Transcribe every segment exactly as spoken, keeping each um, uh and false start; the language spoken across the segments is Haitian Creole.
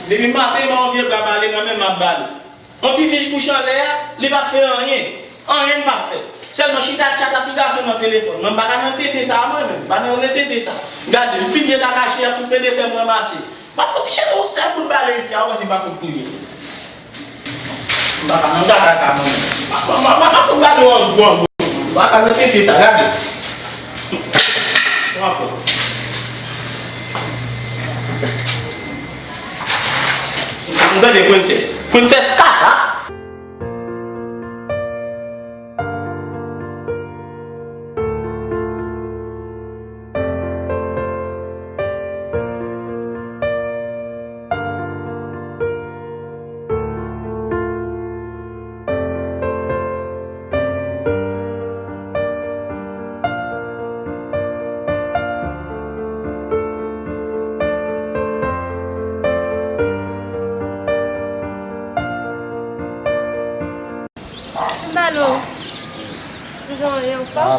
Depi maten, m ba yon vye bra bale nan men m ap bale. Yon ti fi kouche anlè a, li p ap fè anyen. Anyen li p ap fè. Sèlman chita tchat ak ti gason nan telefòn. Mwen m pa ka nan tenten sa a mwen menm. M pa nan tenten sa. Gade, pi vye kaka chè a fout pede fè m ranmase. M ap fout chèze yon sèl kout bale isi a, ou wè si m pa fout touye. M pa ka nan kaka sa a mwen menm. M pa, m pa, m pa, m pa fout bale yon gwo gwo. M pa ka nan tenten sa, gade. Pran pran. M tande Princess. Princess Kaka. Balo, kijan w ye, anfòm?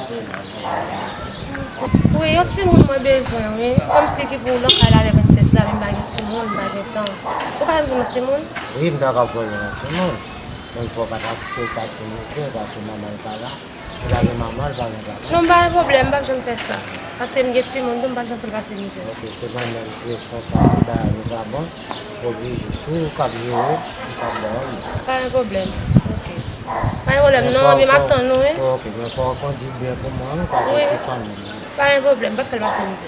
Wi, yon timoun mwen bezwen, wi. Kòmsi ki pou lakay la avèk Princess la, men m pa gen timoun, m pa gen tan. Ou ka ban m yon timoun? Wi, m ta ka voye yon timoun. Men fò w pa ta kite l pase mizè, paske manman l pa la. Li pa gen manman, li pa gen papa. Non, m pa gen pwoblèm, m p ap janm fè sa. Paske m gen timoun tou, m p ap janm fè l pase mizè. Ok, se mwen menm ki responsab de bagay yo, pa bon. Oblije, se ou k ap jere, m p ap ba w li. Pa gen pwoblèm. Ok. Pa gen pwoblèm non, men m ap tann ou, wi. Ok, men fò w kondui byen pou mwen, wi, paske se ti fanmi m. Pa gen pwoblèm, m p ap fè l pase mizè.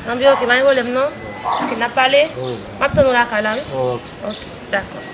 Anben, ok, pa gen pwoblèm non. Ok, n ap pale. M ap tann ou lakay la, wi. Ok, dakò.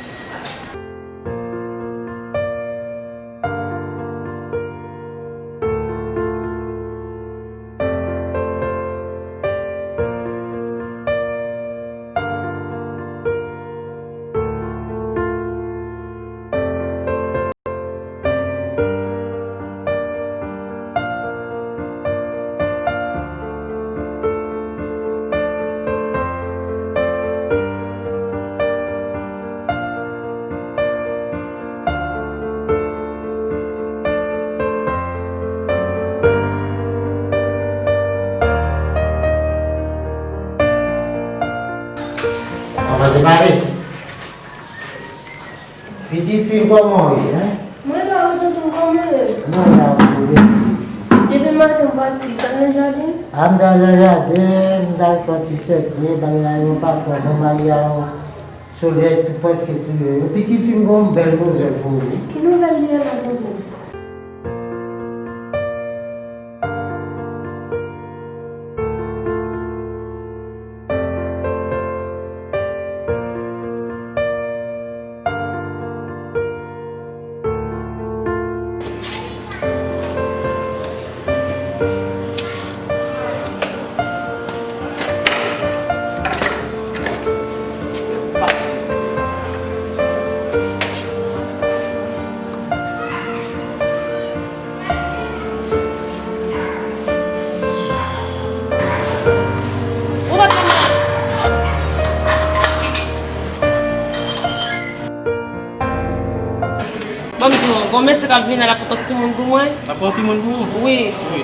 Kòman se pale? Pitit fi m, kòman w ye, en? Mwen la wi, tonton, kòman w ye? Mwen la wi, wi. Depi maten m pati, w t al nan jaden? A, m t al nan jaden, m t al fè yon ti sèke, bagay la yo pa twò bon, bagay la yo, solèy tou prèske touye yo. Pitit fi m, gen yon bèl nouvèl pou ou wi. Ki nouvèl li ye la, tonton? Ban m di w, gon mesye k ap vini la, l ap pote yon timoun pou mwen. L ap pote yon timoun pou ou? Wi. Wi.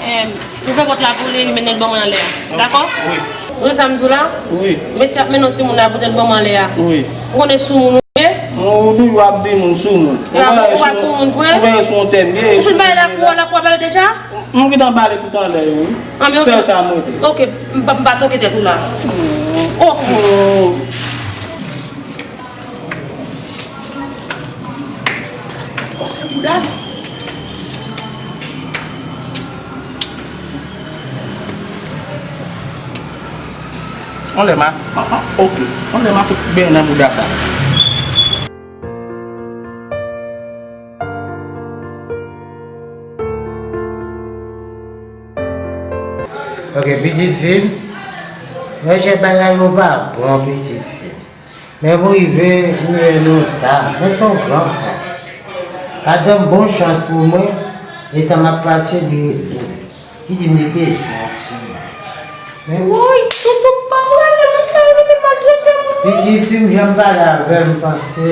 Em, ouvè pòt la pou li, epi mennen l ban mwen anlè a. Dakò? Wi. Ou wè sa m di w la? Wi. Mesye ap mennen yon timoun la, pote l ban mwen anlè a. Wi. Ou konnen soumoun ou ye? Ou toujou ap di moun soumoun. Ou pa, ou pa soumoun vre? Ou pa sou yon tèm ye. Ou fin pale la pou, la pou pale deja? M gentan pale tout anlè yo, wi. Anben, ok. Fè sa, monte. Ok, m pa, m pa toke tèt ou la. Oh. Oh. Pase bouda. On lè ma, ma, ma, ok. On lè ma fout byen nan bouda sa. Ok, pitit fi m. Mwen, jan bagay yo pa bon, pitit fi m. Men pou rive, m rive nou ta, menm se yon gran fanm. Pandan bon chans pou mwen, letan m ap pase, li rele m. Li di m li bezwen yon timoun. Men woy, tonton pa prale, moun sa yo vin maltrete moun. Pitit fi m, jan m pale avè l, m panse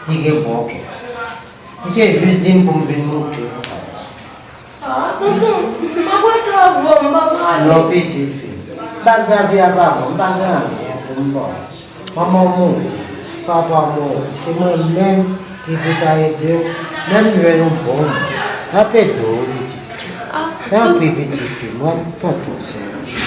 li gen bon kè. Li te jis di m pou m vin moute. Ah, tonton, m ap ret la avè w, m pa prale. Non, pitit fi m. M pa grave a pa bon, m pa gen anyen pou m ba w. Manman w mouri, papa w mouri, se mwen menm ki pou ta ede w, menm jwenn yon bon moun. L ap ede w, pitit fi. Tanpri, pitit fi, m rann tonton sèvis.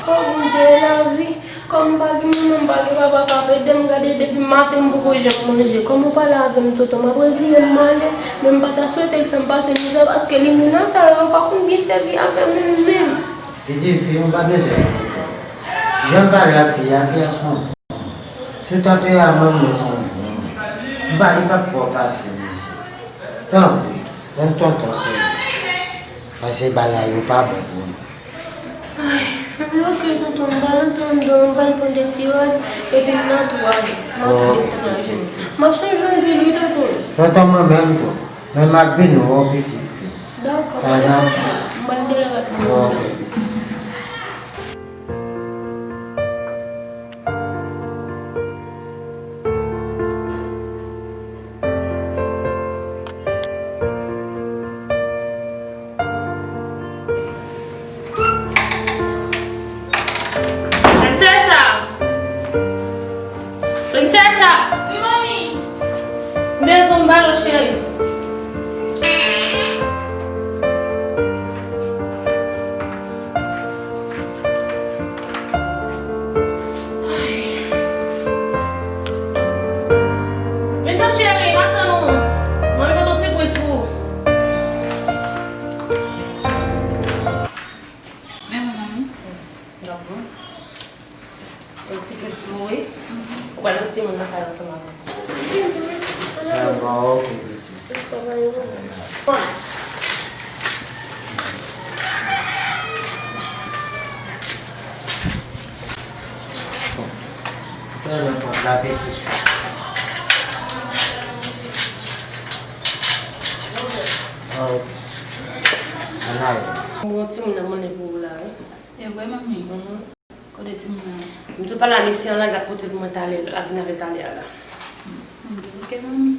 O Bondye, e lavi. Kòm m pa gen manman, m pa gen papa k ap ede m, gade depi maten m poko janm manje. Kòm ou pale avè m, tonton, m ap reziye m, m ale. Men m pa ta swete l fè m pase mizè, paske limena sa yo, yo pa konn byen sèvi avè moun menm. Pitit fi, ou pa bezwen enkyete w. Jan m pale ak fi a, fi a se yon bon moun. Sou tanperaman m, li se yon bon moun. M pa, li p ap fè w pase mizè. Tanpri, rann tonton sèvis. Paske bagay yo pa bon pou nou. Ay, men oke, tonton, m pral antre anndan, m pral pran de ti rad, epi m nan twal. M ap tou desann ajenou. M ap sonje w anpil, wi, tonton. Tonton, mwen menm tou. Men m ap vini wè w, pitit fi. Dakò. Tanzantan. M pral dèyè rad mwen. Oke, pitit. Princesa! Princesa! Wi, manmi. M bezwen w, balo, cheri. Vin non, cheri, m ap tann ou. Mwen pote yon sipriz pou ou. Men mwen, manmi. Dakò. Yon sipriz pou ou, wi. Ou pral met timoun nan kay ansanm avè m. Ah, bon, ok, pitit. Fèmen pòt la, pitit. Ah, ok. Ann ale. Bon, timoun nan mande pou ou la, wi. E vre, manmi? Mhm. Kote timoun nan ye? M tou pale a mesye an la, l ap pote l pou mwen talè, l ap vin avè l talè a la. Hmm, ok, manmi.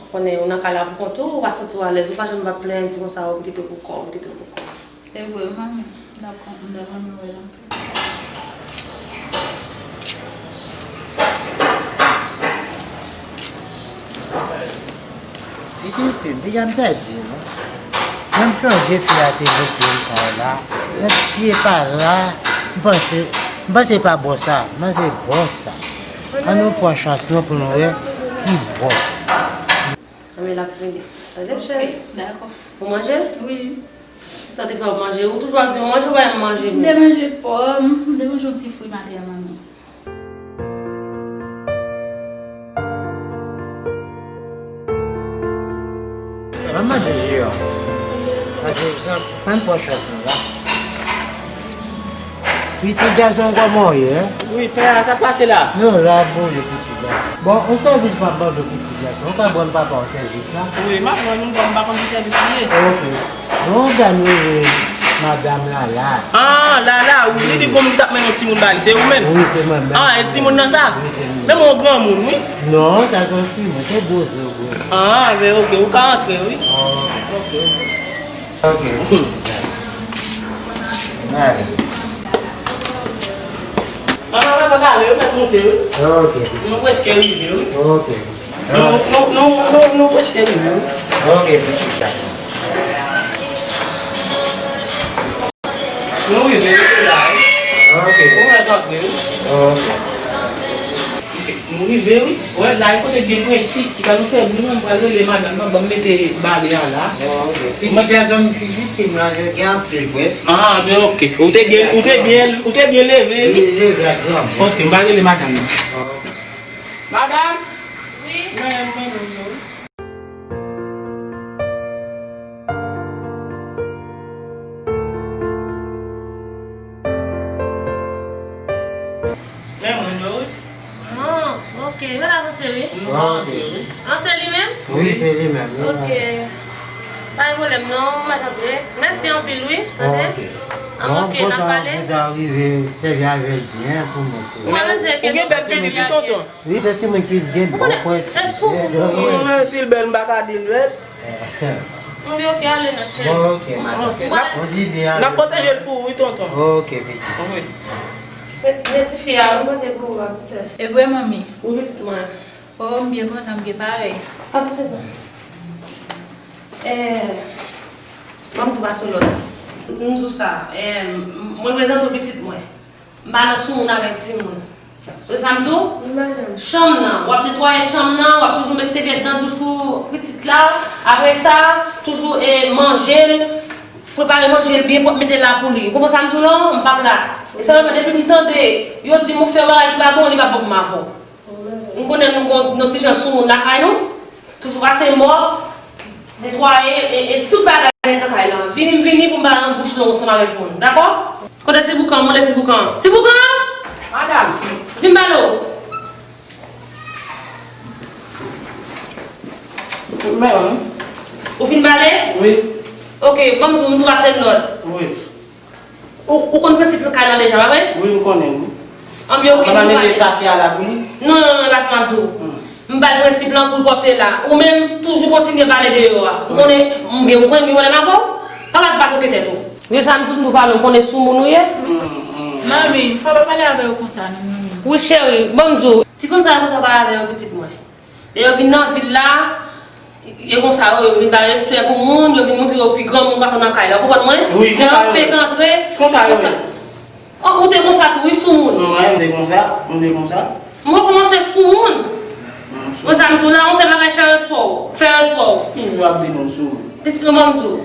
Ou konnen, ou nan kay la pou kont ou, ou pa santi w alèz, ou pa janm va plenn, di konsa, ou kite w pou kò w, ou kite w pou kò w. E vre, manmi. Dakò, m ta renmen wè l anpil. Pitit fi m, piga m pèdi, non. Mwen m sonje fi a te vote m kay la. Mwen si e pa la, m panse, m panse pa bò sa, m panse bò sa. Ann nou pran chans nou pou nou wè ki bò. Anben, l ap vini. Tande, cheri? Dakò. Ou manje? Wi. Sa te fè w manje? Ou toujou ap di m manje, ou pa janm manje menm. M te manje pòm, m te manje yon ti fwi maten an, manmi. Manman deyò. Pase, pa n pran chans nou la. Pitit gason, kòman w ye, en? Wi, pè a, sa k pase la? Non, la, bon, le pitit gason. Bon, yon sèvis m ap mande w, pitit gason. Ou ka rann papa w sèvis la? Wi, m ap rann li, m pa konn ki sèvis li ye. Ok. Bon, gade, nou rele madanm Lala. Ah, Lala, wi, li di gon moun ki t ap mennen yon timoun ba li, se ou menm? Wi, se mwen menm. Ah, e timoun nan sa? Wi, se li. Men yon granmoun, wi. Non, sa se yon timoun, se gwo, se gwo. Ah, men ok, ou ka antre, wi. Oh, ok. Ok. N ale. Manman, papa, ale, yo mèt monte, wi. Ok. Nou prèske rive, wi. Ok. Nou, nou, nou, nou, nou prèske rive, wi. Ok, pitit gason. Nou rive, wi, la, wi. Ok. Ou mèt antre, wi. Ok. Ok, nou rive, wi. Wè, la, e kote gen prensip ki ka nou fè bri, mwen, m pral rele madanm nan, ban m mete bale a la. Pitit gason m, pitit fi m la, gen anpil prensip. Ah, ben, ok. Ou te byen, ou te byen, ou te byen leve, wi. Wi, leve ak granmoun. Ok, m pral rele madanm nan. Ok. Madanm! Wi? Mwen, mwen, mwen, mwen. Men mwen yo, wi. Ah, ok. Mwen avanse, wi. Nou avanse, wi. Ah, se li menm? Wi, se li menm, wi. Ok. Pa gen pwoblèm, non, m ap tann. Mèsi anpil, wi. Tande? Ok. Ah, ok, n ap pale. Bon, kontan, kontan rive, sèvi avè l byen pou mwen, se. Ou gen bèl pitit, wi, tonton. Wi, se timoun ki gen bon prensip. Mwen, si l bèl, m pa ka di l bèl. Mwen di, ok, ale non, cheri. Bon, ok, madanm. Ok, n ap, ou di byen, n ap pwoteje l pou ou, wi, tonton. Ok, pitit. Wi. Men, men tifi a, m pote pou ou a, prensès. E vre, manmi? Wi, pitit mwen. Oh, m byen kontan, m gen parèy. Pa pouse non. Eh, ban m tou pase lòt. M di w sa, eh, m, mwen prezante w pitit mwen. M pa nan soumoun avèk timoun. Ou sa m di w? Wi, madanm. Chanm nan, w ap netwaye chanm nan, w ap toujou met sèvyèt nan douch pou pitit la. Apre sa, toujou, eh, manje l, prepare manje l byen pwòp, mete l la pou li. Ou konprann sa m di w lan? M p ap la. E sèlman depi m tande yo di m ou fè yon bagay ki pa bon, li p ap bon pou m avè w. M konnen nou gon, nou ti jan soumoun lakay nou. Toujou pase mòp, netwaye, e, e tout bagay nan kay lan. Vini, m vini pou m pa nan bouch long ansanm avèk moun. Dakò? Kote ti boukan? Mande ti boukan. Ti boukan! Madanm! Vin bale w. Men. Ou fin bale? Wi. Ok, ban m di w, m tou pase lòd. Wi. Ou, ou konn prensip kay lan deja, pa vre? Wi, m konnen, wi. Anben, ok, m pa mete sache a la pou li? Non, non, non, e pa sa m ap di w. Hmm. M ba l prensip lan pou l pwòpte la. Ou menm, toujou kontinye bale deyò a. Ou konnen, m gen, ou konnen m gen pwoblèm avè w? Pa bat bat oke tèt ou. Gen sa m di w, m tou pale, m konnen soumoun ou ye. Hmm, hmm. Manmi, fò pa pale avè yo konsa, non, manmi. Wi, cheri, ban m di w. Ti fanm sa yo konsa pale avè yo, pitit mwen. Lè yo vin nan vil la, e konsa, yo, yo vin ba respè pou moun, yo vin montre yo pi granmoun pase nan kay la. Ou konprann mwen? Wi, konsa yo ye. Fèk antre, konsa yo ye. Oh, ou te konsa tou, wi, soumoun. Non, mwen, m te konsa, m te konsa. Mwen kòmanse soumoun. Non, soumoun. Mwen, sa m di w la, yon sèl bagay, fè respè w. Fè respè w. Ki jou ap di nou soumoun? Pitit mwen, ban m di w.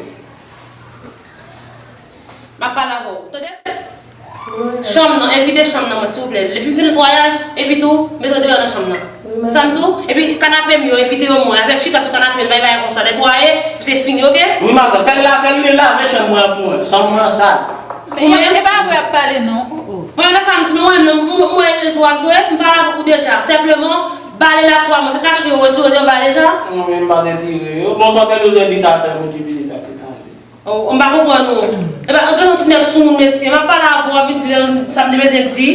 M ap pale avè w. Tande? Wi, madanm. Chanm nan, evite chanm nan, mwen, silvouplè. Lè fin fè netwayaj, epi tou, mete w deyò nan chanm nan. Wi, madanm. Sa m di w? Epi kanape m yo, evite yo mwen. Avèk chita sou kanape, bay bay konsa. Netwaye, se fini, ok? Wi, madanm. Fè l la, fè l lave chanm mwen pou mwen. Chanm mwen sal. Ou menm? E pa vre ap pale, non. Oh, oh. Mwen, men sa m di nou, mwen, mwen, mwen, jwe ap jwe, m pale avèk ou deja. Senpleman, bale lakou a, mwen, kakache yo, retire yo, bale deja. Non, men m pa t retire yo. Bon, sa w te bezwen di sa fè pou ti pitit la te tande. Oh, m pa konprann ou. Epa, antre yon ti nèg soumoun, mesye. M ap pale avè w, w ap vin di sa m te bezwen di.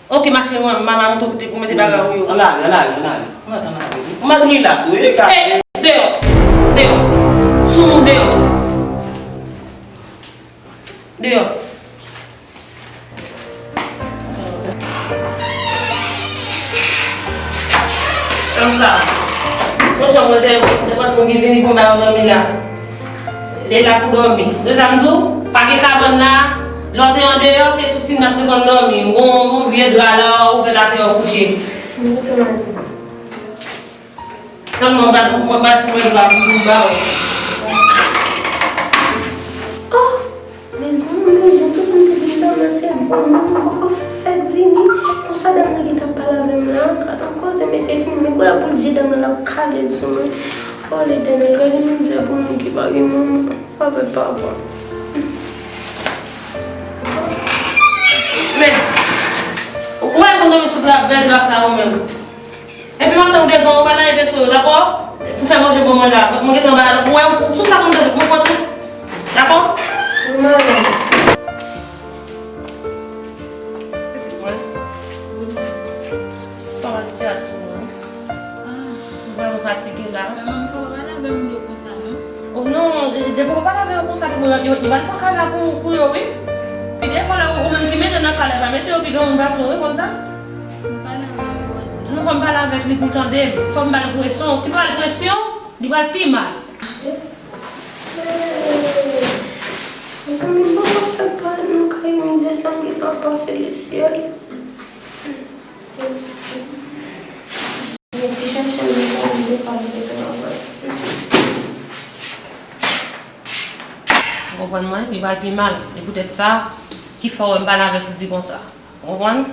Ok, mache, mwen, m al monte w kote pou mete bagay ou yo. Ann ale, ann ale, ann ale. Ou mèt ann ale. Ou mèt rilaks, wi, e ka. Ey, deyò. Deyò. Soumoun, deyò. Deyò. Chanm sa. Se yon chanm rezève pou nenpòt moun ki vini pou bay yon dòmi la. Li la pou dòmi. Nou sa m di w, pa gen kabann la. Lè w te andeyò, se sou ti nat te konn dòmi. Yon, yon vye dra la, ou fè l atè, ou kouche. Tann mwen bat, mwen bat sou mwen dra pou m ba w. Oh, mezanmi, jan tout moun te di m dòmi an se bon, non, m poko fèk vini. Konsa dam nan gentan pale avè m la, gad yon koze, mesye fin, men kwè pou l di dam nan l ap kale l sou mwen. Oh, Letènèl, gade mizè pou moun ki pa gen manman. Papa, papa. Men, ou wè pou dòmi sou dra, bèl dra sa ou menm. Epi m ap tann devan ou, pa nan reveso yo, dakò? Pou fè manje pou mwen la. Mwen gentan ba, ou wè, ou, sou sa pou m te fè, mwen pran tou. Dakò? Mwen. Pitit mwen. Sa w ap di a sou mwen? Ah. Mwen vrèman fatige la. Men manmi, fò w pa pale avè moun yo konsa, non. Oh non, depi w pale avè yo konsa, pou yo, yo, yo pral pran kay la pou, pou yo, wi. Pi devan la, ou menm ki mete nan kay la, pa mete yo pi granmoun pase w, wi, konn sa. M pale avè l pou w di. Non, fò m pale avèk li pou l tande m. Fò m ba l presyon. Si m ba l presyon, li pral pi mal. Mezanmi, m poko fè pa nan kay mizè sa m gentan pase lesyèl. Mwen ti chèche m nan kay mizè pa m gentan anvan. Ou konprann mwen? Li pral pi mal. E poutèt sa ki fè w wè m pale avèk li di konsa. Ou konprann?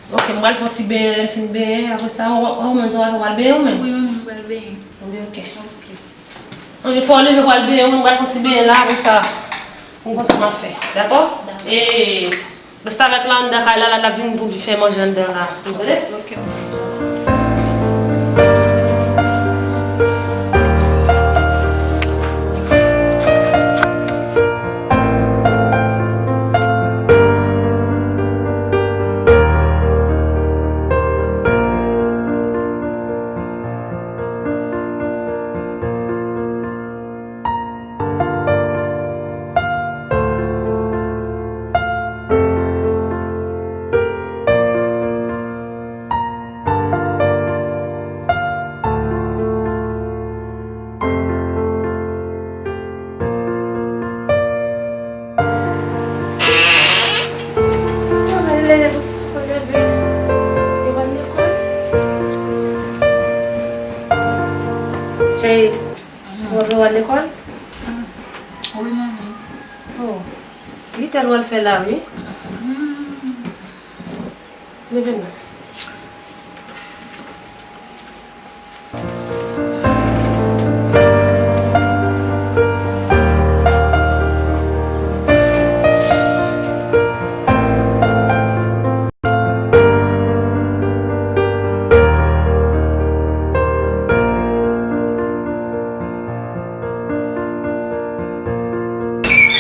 Ok, m pral fè yon ti benyen, lè m fin benyen, apre sa, ou, ou menm tou, ou pral benyen ou menm? Wi, manmi, m pral benyen. Anben, ok. Ok. Anben, fò w leve pral benyen, ou menm pral fè yon ti benyen la, apre sa, ou konn sa m ap fè, dakò? Dakò. E, restavèk la anndan kay la, la, l ap vin pou l fè manje anndan la, ou tande? Ok. Al lekòl? Wi, manmi. Oh. Li tèl w al fè la, wi. Leve non.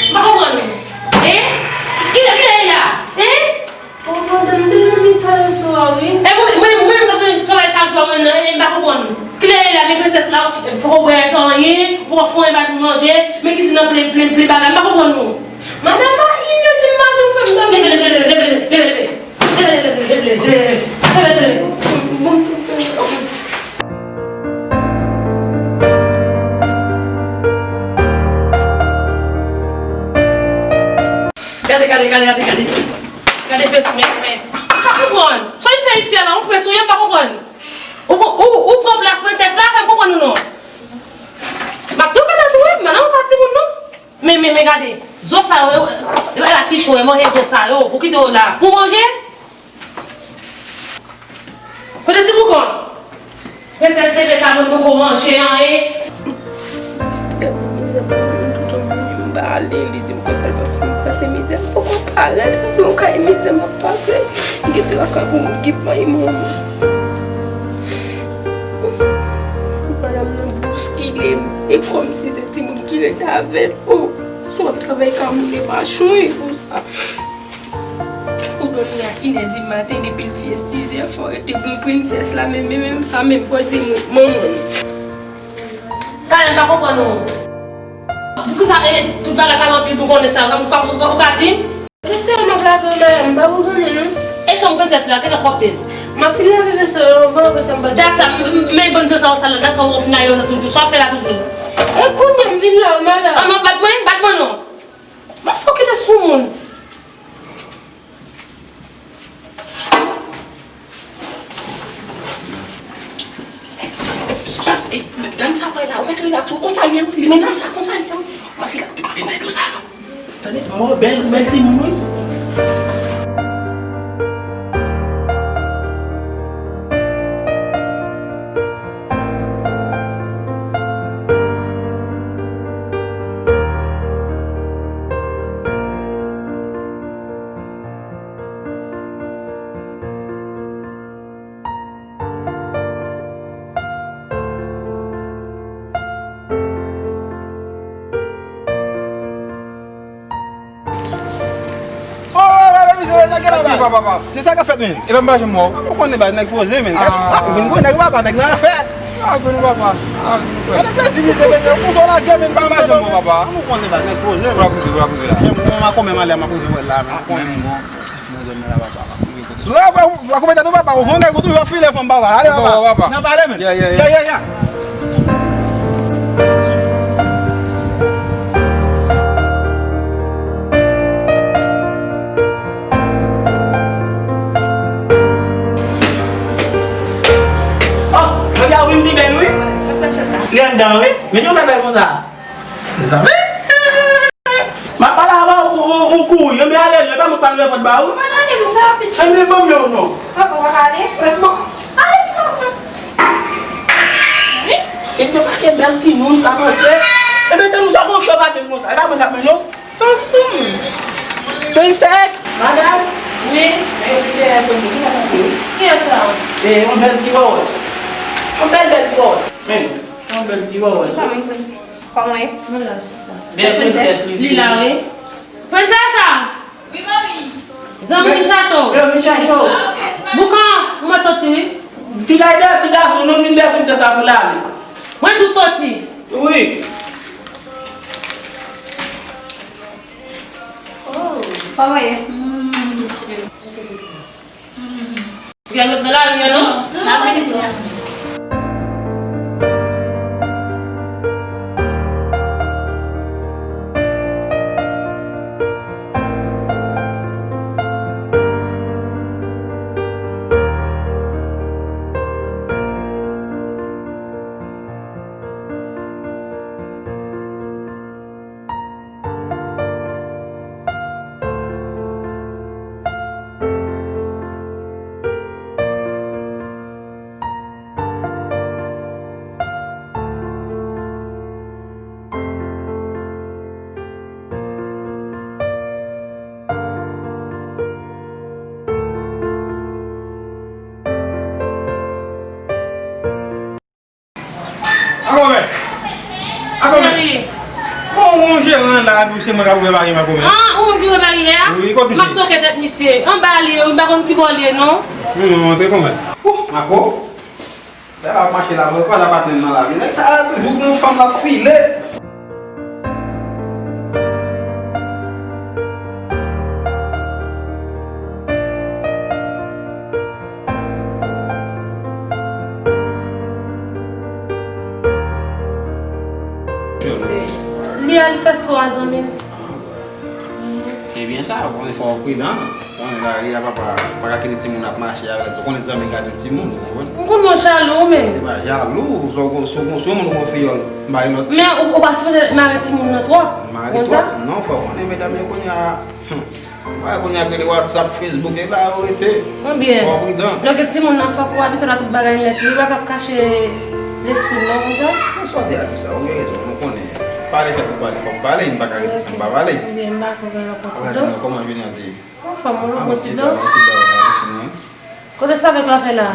M pa konprann ou. Hein? Kilè, kilè e la? Hein? Oh, madanm, m te dòmi ta yè swa, wi. E mwen, mwen, mwen, mwen, mwen travay chak jou a mwen nan, e m pa konprann. Kilè e la, men prensès la, e poko bwè anyen, poko fè anyen, ba nou manje, men kizin nan plen, plen, plen bagay, m pa konprann ou. Madanm, pa inyoti m pa di w fè m dòmi. Leve, leve, leve, leve, leve, leve. Leve, leve, leve, leve, leve, leve, leve. Bon, bon, bon, bon. Gade, gade, gade, gade, gade. Gade pès ou, men, men. M pa konprann. Sa w vin fè isi a la, yon pès ou ye, m pa konprann. Ou, ou, ou pran plas prensès la, fè m konprann ou non. M ap tou kata tou, wi, madanm sa timoun non. Men, men, men gade. Zo sa yo, e, e, e la ti cho, e manje zo sa yo. Ou kite yo la. Pou manje? Kote ti boukan? Prensès leve ka mwen poko manje anyen. Gade mizè pou mwen, tout an mwen, m pa ale, li di m konsa l pa fin pase mizè, m poko parèt, nan yon kay mizè m ap pase. Gen traka pou moun ki pa manman. Madanm nan bouskile m, e kòmsi se timoun ki ret avè l. Oh, si w ap travay ka moule machon, e pou sa. Ou dòmi a inè di maten, depi l fè sizè, fò w rete bon prensès la, men, men, menm sa, menm fò w rete bon manman. Talè m pa konprann ou. Poukisa, e, tout bagay pa anpil pou konnen sa, ou pa, ou pa, ou pa di m? Prensès m ap lave, men m pa pou konnen, non. E chanm prensès la, te ka pwòpte l. M ap fin lave vese yo, bon, vese m pa. Dat sa, m, m, men bon vese yo sa la, dat sa ou fin la yo toujou, sa w fè la toujou. E kounye a m vin la, madanm. Ah, m ap bat mwen, bat mwen non. M ap fè w kite sou moun. Dam sa pral la, ou mèt rilaks, ou konsa l ye wi, li menase konsa l ye wi. Ou mèt rilaks, te pale m nan do sa non. Tande, mò bèl, ou bèl timoun wi. Oh, gade mizè, sa gen la, papa. Se sa k ap fèt, men. E pa m pa janm wè w. Ou konnen ba nèg poze, men. Ah, ou vin gwo nèg, papa, nèg nan afè. Ah, vin papa. Ah, vin frè. Gade plezi mizè, men. Ou konn sa w lage, men, pa m pa janm wè w, papa. Ou konnen ba nèg poze, men. W ap rive, w ap rive la. Men mwen, mwen, kòmè m ale, m ap rive wè l la, men. Ou konnen. Ti fi nan zòn nan la, papa. Wè, wè, wè, koupe tèt ou, papa. Ou jwenn nèg ou toujou ap file fanm, papa. Ale, papa. Nan pale, men. Yeah, yeah, yeah. Yeah, yeah, yeah. Oh, jodi a wi, m pi bèl wi. Li anndan wi. Men nou fè bèl konsa. Mezanmi. M ap pale avè w, ou, ou, ou kouri. Yo, men ale, yo, pa mwen pral ouvè pòt ba ou. Mwen ale, nou fè rapid. Enben, ban m yon non. Papa, w ap ale? Enben. Ale, ti gason. Wi. Se yon pakèt bèl timoun k ap antre. Enben, tann ou sa, gon cho pase m konsa. E pa mwen k ap mennen w. Ton sou m. Prensès. Madanm. Wi. Men yo vin dèyè prensès. Ki madanm yo? Kiyès sa? E, yon bèl ti wòwòs. Yon bèl, bèl ti wòwòs. Men, yon bèl ti wòwòs. Sa mwen pran. Kòman ye? Mwen la, sista. Dèyè prensès li. Li la, wi. Prensès sa! Wi, manmi. Zanmi m chache w. Yo, vin chache w. Boukan, ou mèt soti, wi. Fi la, de ti gason, nou vin dèyè prensès la pou l ale. Mwen tou soti. Wi. Oh. Kòman ye? Mm, cheri. Gen lòt nan lari an non? N ap vini pou nou. Abi, se mwen k ap ouvè baryè a, kòmè. Ah, ou menm ki ouvè baryè a? Wi, kote misye? M ap toke tèt misye. Anba li ye, wi, m pa konn ki bò li ye, non. Non, non, montre kòmè. Ouh, Mako. Lè la ap mache la, mwen pa la pa tèm nan la. Nèg sa a toujou gon fanm l ap file. Li al fè spò a, zanmi m. Se byen sa, ou konnen fò w pridan. Ou konnen lari a, papa, ou pa ka kite timoun ap mache avè l. Ou konnen zanmi gade timoun, ou konprann? M konn ou jalou ou menm. Se pa jalou, si w, si w, si w, si w moun ou konfye l, m bay lòt. Men ou, ou pa sipoze mare timoun nan twòp. Mare twòp? Non, fò w konnen medam yo kounye a. Hum. Wè, kounye a k rele WhatsApp, Facebook, e la yo rete. Konbyen? Fò w pridan. Lè w gen timoun nan, fòk ou abitye l a tout bagay nèt. Li pa ka kache lespri l non, konsa. Sa w di a, ti sa, ou gen rezon, nou konnen. Pale fèt pou pale, fòk pale, m pa ka rete san m pa pale. Konbyen, m pa konn yon konsa. Kòman jounen an te ye? Anfòm, ou bon ti dlo. Kote sa avèk la fè la?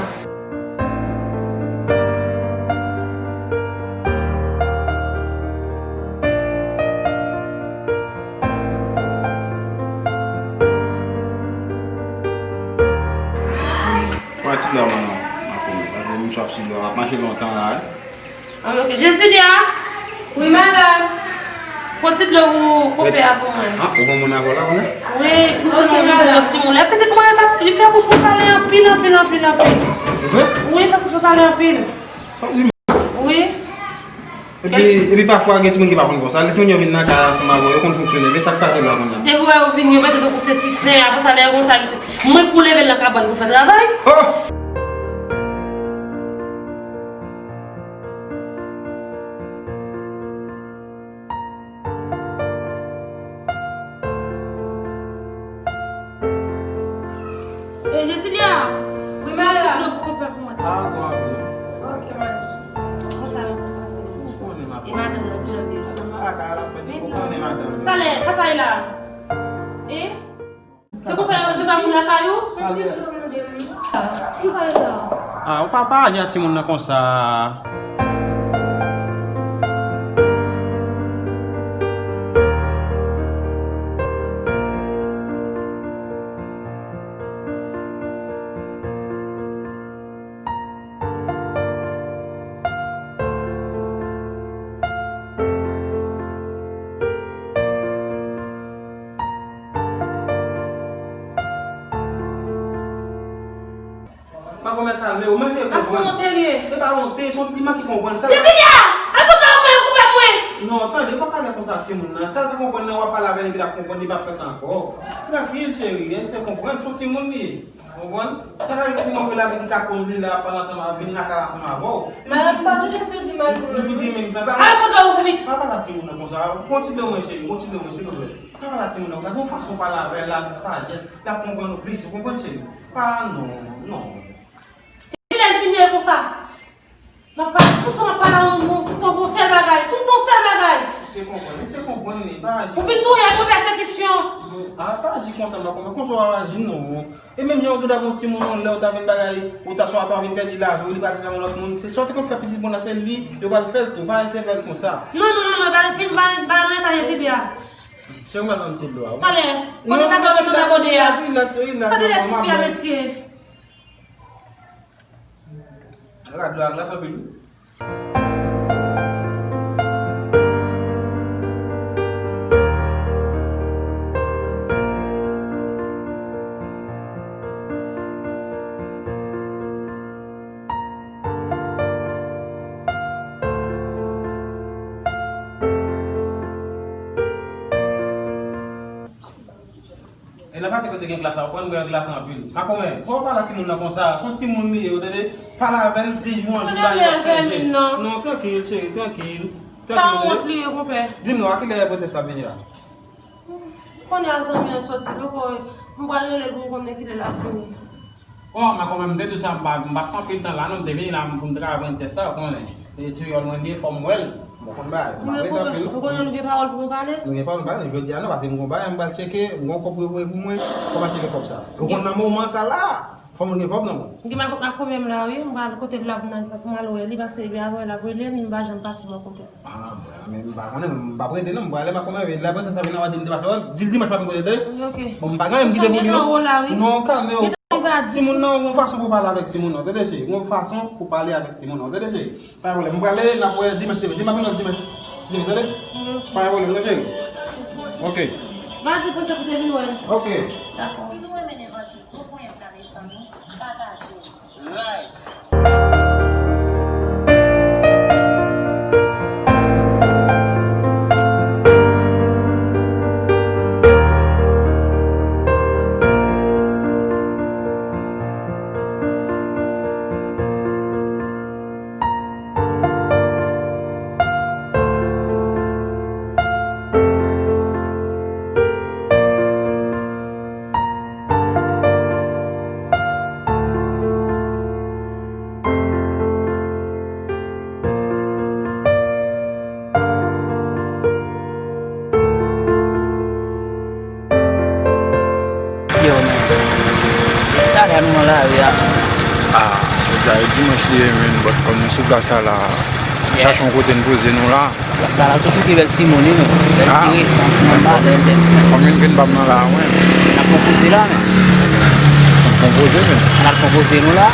Pran ti dlo a, manman. Pase m swaf ti dlo a. M ap mache lontan la, wi. Ah, ok. Jesilia! Wi, madanm. Pran ti dlo pou konpè a pou mwen. Ah, ou gon moun avè w la, konnen? Wi, m jwenn yon moun, yon timoun. Epi se kòman li pati, li fè bouch mwen pale anpil, anpil, anpil, anpil. Li vre? Wi, li fè bouch mwen pale anpil. Sa w di m? Wi. Epi, epi pafwa gen timoun ki pa konn konsa. Lè timoun yo vin nan kay ansanm avè w, yo konn fonksyone. Men sa k pase la kounye a? Depi w wè yo vin, yo mete yo koute sisen. Apre sa, lè yo konn sa, mwen pou leve l nan kabann pou fè travay. Oh! E, Jesilia! Wi, madanm. Yon ti dlo pou konpè pou mwen. Ah, bon, bon. Ok, madanm. Konsa, konsa, konsa. Ou konnen, madanm. E madanm nan, jan de. Madanm nan lakay la, fè di ou konnen, madanm. Talè, pase la. E? Se konsa yo, se pa moun lakay ou? Konsa yo la. Ah, ou pa, pa aji ak timoun nan konsa. Pa konmèt kalme w, manje konprann. Paske w onte li ye. Se pa onte, se yon ti manke konprann sa. Jesilia! Al pote yon konpè mwen! Non, tande, pa pale konsa ak timoun nan. Sa l pa konprann nan, w ap pale avè l epi l ap konprann, li p ap fè sa ankò. Trankil, cheri, eseye konprann, se yon timoun li ye. Ou konprann? Sa ka rive se move lavi ki ka koz li la, ap pale ansanm avè, vin lakay la ansanm avè w. Madanm, pa tou de sou di mal pou nou. Nou tout gen menm san. Al pote yon konpè vit! Pa pale ak timoun nan konsa. Pran ti dlo mwen, cheri, pran ti dlo mwen, silvouplè. Pa pale ak timoun nan konsa. Gen yon fason w pale avè l la, avèk sajès, l ap konprann ou plis, ou konprann, cheri? Pa, non, non. Epi lè l vini, e konsa. M ap pale, tout tan m ap pale a yon moun, tout tan yon sèl bagay, tout tan yon sèl bagay. Eseye konprann, eseye konprann li, pa aji. Ou vin touye pou pèsekisyon. Non, a, pa aji konsa, m pa konprann. Konsa w ap aji, non. E menm jan w gentan gon timoun, yon lè w ta vin bagay, ou ta swa ta vin pèdi lavi w, li pral vin ak yon lòt moun. Se sa w te konn fè pitit moun nan, se li, yo pral fè l tou. Pa eseye fè l konsa. Non, non, non, non, pa, pa, pa nan eta Jesilia. Se ou mèt ban m ti dlo a, wi. Talè, non, non, non, non, rilaks, rilaks, rilaks, manman. Rad la glas anpil, wi. E nan pati kote gen glas la, ou konn bwè glas anpil. Makomè, fò w pale a timoun nan konsa. Se yon timoun li ye, ou tande? Pale avè l de jou an jou la, li ap chanje. Non, trankil, cheri, trankil. Sa yon wont li ye, konpè. Di m non, a kilè prensès la ap vini la? Kounye a zanmi an soti, donk, m pral rele l pou m konnen kilè l ap vini. Bon, Makomè, m te di w sa, m pa, m pa t pran anpil tan la, non, m te vini la pou m travay prensès la, ou konnen. Se kreyòl mwen li ye, fò m wè l. Bon, konn bagay, m pa rete anpil, non. Ou konnen nou gen pawòl pou nou pale? Nou gen pawòl pou pale, jodi a non, paske m gon bagay, m pral tcheke, m gon kòb pou voye pou mwen, fò m al tcheke kòb sa. Ou konn nan moman sa la, Fò moun gen kòb nan men w. M gen ma, ma konbyen m la, wi. M pral kote l la pou m al, pou m al wè li, paske epi apre l ap rele m, m pa janm pase bò kote l. Ah, mwen, men m pa konnen, m p ap rete non, m prale, m pa konnen, epi lè apre sa vin nan maten, m te pa fè, di l dimanch pa vin kote l, tande? Ok. Bon, m pa gen anyen, m kite pou li non. Non, kalme w. Timoun nan, yon fason pou pale avèk timoun nan, tande cheri? Yon fason pou pale avèk timoun nan, tande cheri? Pa gen pwoblèm. M prale, n ap wè dimanch ki vini. Di m ap vin wè l dimanch ki vini, tande? Ok. Pa gen pwoblèm, non, cheri? Ok. Madi, prensès, ou te vin wè l. Ok. Dakò. Si nou renmen levanjil, bon ponyèt la, mezanmi, pataje l. Like. Yo, men. Talè nou nan lari a. Ah, jodi a e dimanch li ye, men, but kòm nou sou plas la, chache yon kote n poze nou la. Plas la, la toujou gen bèl timoun, wi, men. Bèl ti resan, ti manman, bèl, bèl. Fanm youn grenn bab nan la, wi. N ap fè yon koze la, men. N ap fè yon koze, men. N ap fè yon koze nou la.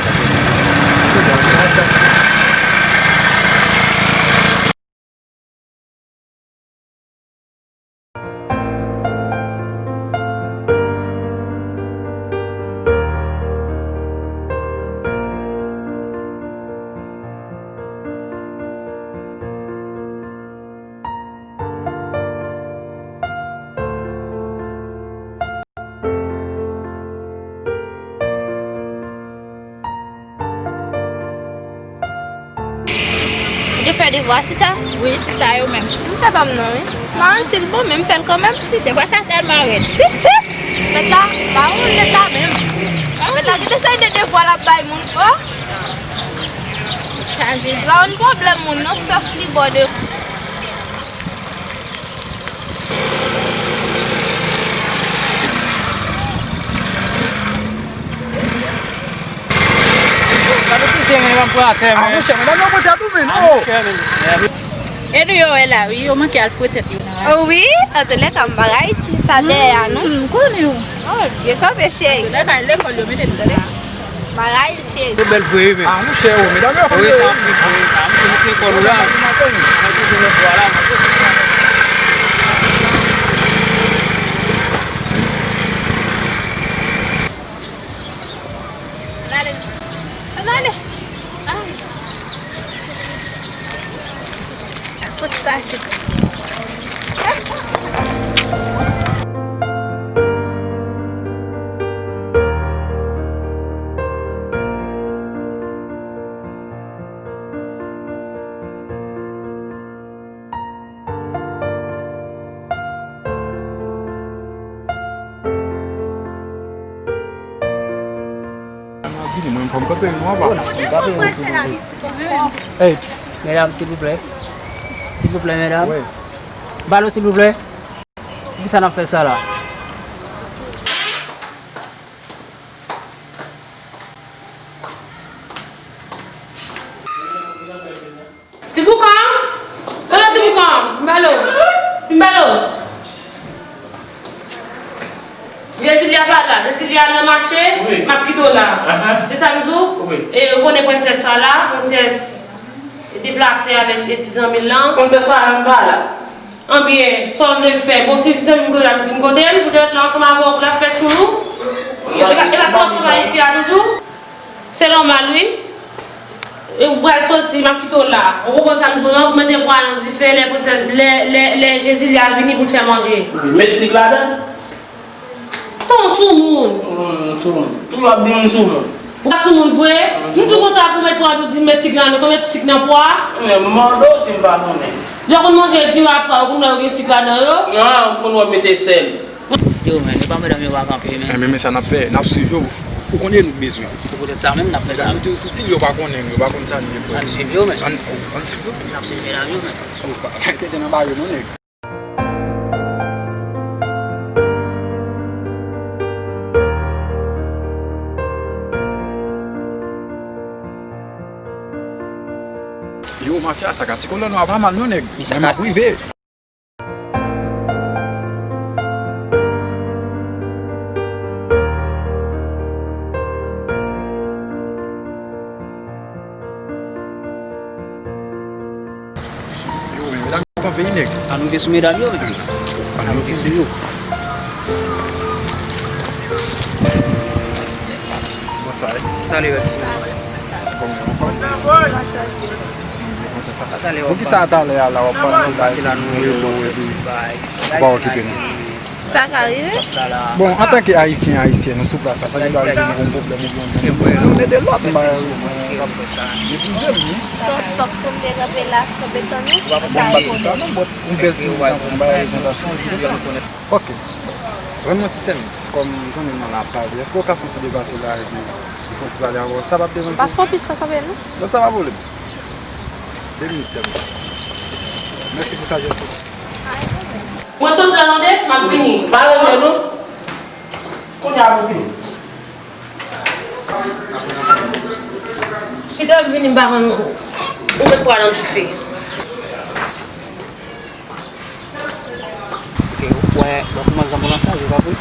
Ou te fè devwa, sista? Wi, sista, yo menm. M fè pa m nan, wi. M pa santi l bon, men m fè l kanmenm. Devwa sa tèlman rèd. Pitit! Mèt la, pa wont mèt la menm. Mèt la, gade seri de devwa l ap bay moun, o! Chaje. La, yon pwoblèm moun, non, sòf li bò de. Gade pite men, m ap pran atè, men. Ah, monchè, medam yo pote tou, men, oh. E nou yo wè la, wi, yo manke al fre tèt yo nan raje. Oh, wi, antoulèka, m pa Ayiti, sa dèyè a nou. M konnen w. Oh, byen kanpe, cheri. Antoulèka, lekòl yo mete nou, tande. M pa Ayiti. Se bèl vre, men. Ah, monchè, oh, medam yo fè vre. Wi, sa ap vre, sa ap vre. Mete lekòl ou la. Mwen toujou nan vwa la. Ann ale. Ann ale. Ay. Fout pase. Vini, mwen, fò m kanpe, nou anba. Hey, psst, medam, silvouplè. Silvouplè, medam. Wi. Balo, silvouplè. Poukisa n ap fè sa la? Ti Boukan? Kote Ti Boukan? Vin ba l. Vin ba l. Jezilya pa la. Jezilya al nan mache, wi, m ap kite w la. Ahan. Se sa m di w? Wi. E, ou konnen prensès pa la, prensès deplase avèk, e, ti zanmi l lan. Prensès pa la, m pa la. Anbyen, sa w vle l fè? Bon, si ti zanmi m kote l ap vin kote l, poutèt l ansanm avè w pou l ap fè tchoulou. E pa, e pa twòp travay isi a toujou? Se nòmal, wi. E ou pral soti, m ap kite w la. Ou konprann sa m di w lan? Ou mete pwa nan dife, lè, lè, lè, lè Jezilya vini pou l fè manje. Met sik ladan. Tan w sou moun. Hmm, sou moun. Tou w ap di moun sou moun. Ou pa sou moun vre? M di w konsa pou met pwa, ou di m met sik ladan, konbyen sik nan pwa? Men m mande w si m pa konnen. Lè w konn manje diri a pwa, ou konn wè yo gen sik ladan yo? Non, ou konn wè mete sèl. Yo, men, yo pa medam yo pa kanpe, men. Enben, men sa n ap fè, n ap swiv yo. Ou konnen nou bezwen. Se poutèt sa menm n ap fè sa. Medam yo toujou sou stil, yo pa konnen, yo pa konn sa nou ye fè. Ann swiv yo, men. Ann, ann swiv yo. N ap swiv medam yo, men. Yo pa, tenten nan ba yo, non, nèg. Mafya sa ka ti kolòn w ap mal non nèg. Men m ap rive. Yo, men medam yo kanpe wi nèg. Ann rive sou medam yo, men. Ann rive sou yo. Bonswa. Salut, Rexy. Kòman w anfòm? Poukisa talè a la w ap pase la epi nou rele w epi ou pa okipe nou? Sa ka rive. Bon, antanke Ayisyen, Ayisyèn, nou sou plas la, sa ki ba nou yon pwoblèm oubyen yon pwoblèm, nou mete lòt, m ba yo, m ap meprize l wi. Sa fòk pou m te kanpe la, kanpe tann ou. Bon, m pa di sa non, but yon bèl timoun tankou m ba yo rezon tankou sa. Ok. Rann mwen ti sèvis, kòm zanmi m nan la ap pale, èske w ka fè yon ti deplase la epi li fè yon ti pale avè w? Sa p ap deranje w? Pa fè yon pit kanpe non. Bon, sa pa pwoblèm. De minit sèlman. Mèsi pou sajès ou. Mwen soti la tande, m ap vini. Pa rele nou. Kounye a pou fini. Kite m vini, m pa konn ou met pwa nan dife. Ok, ou wè, ou wè kòman zanmi w lan chaje, pa vre?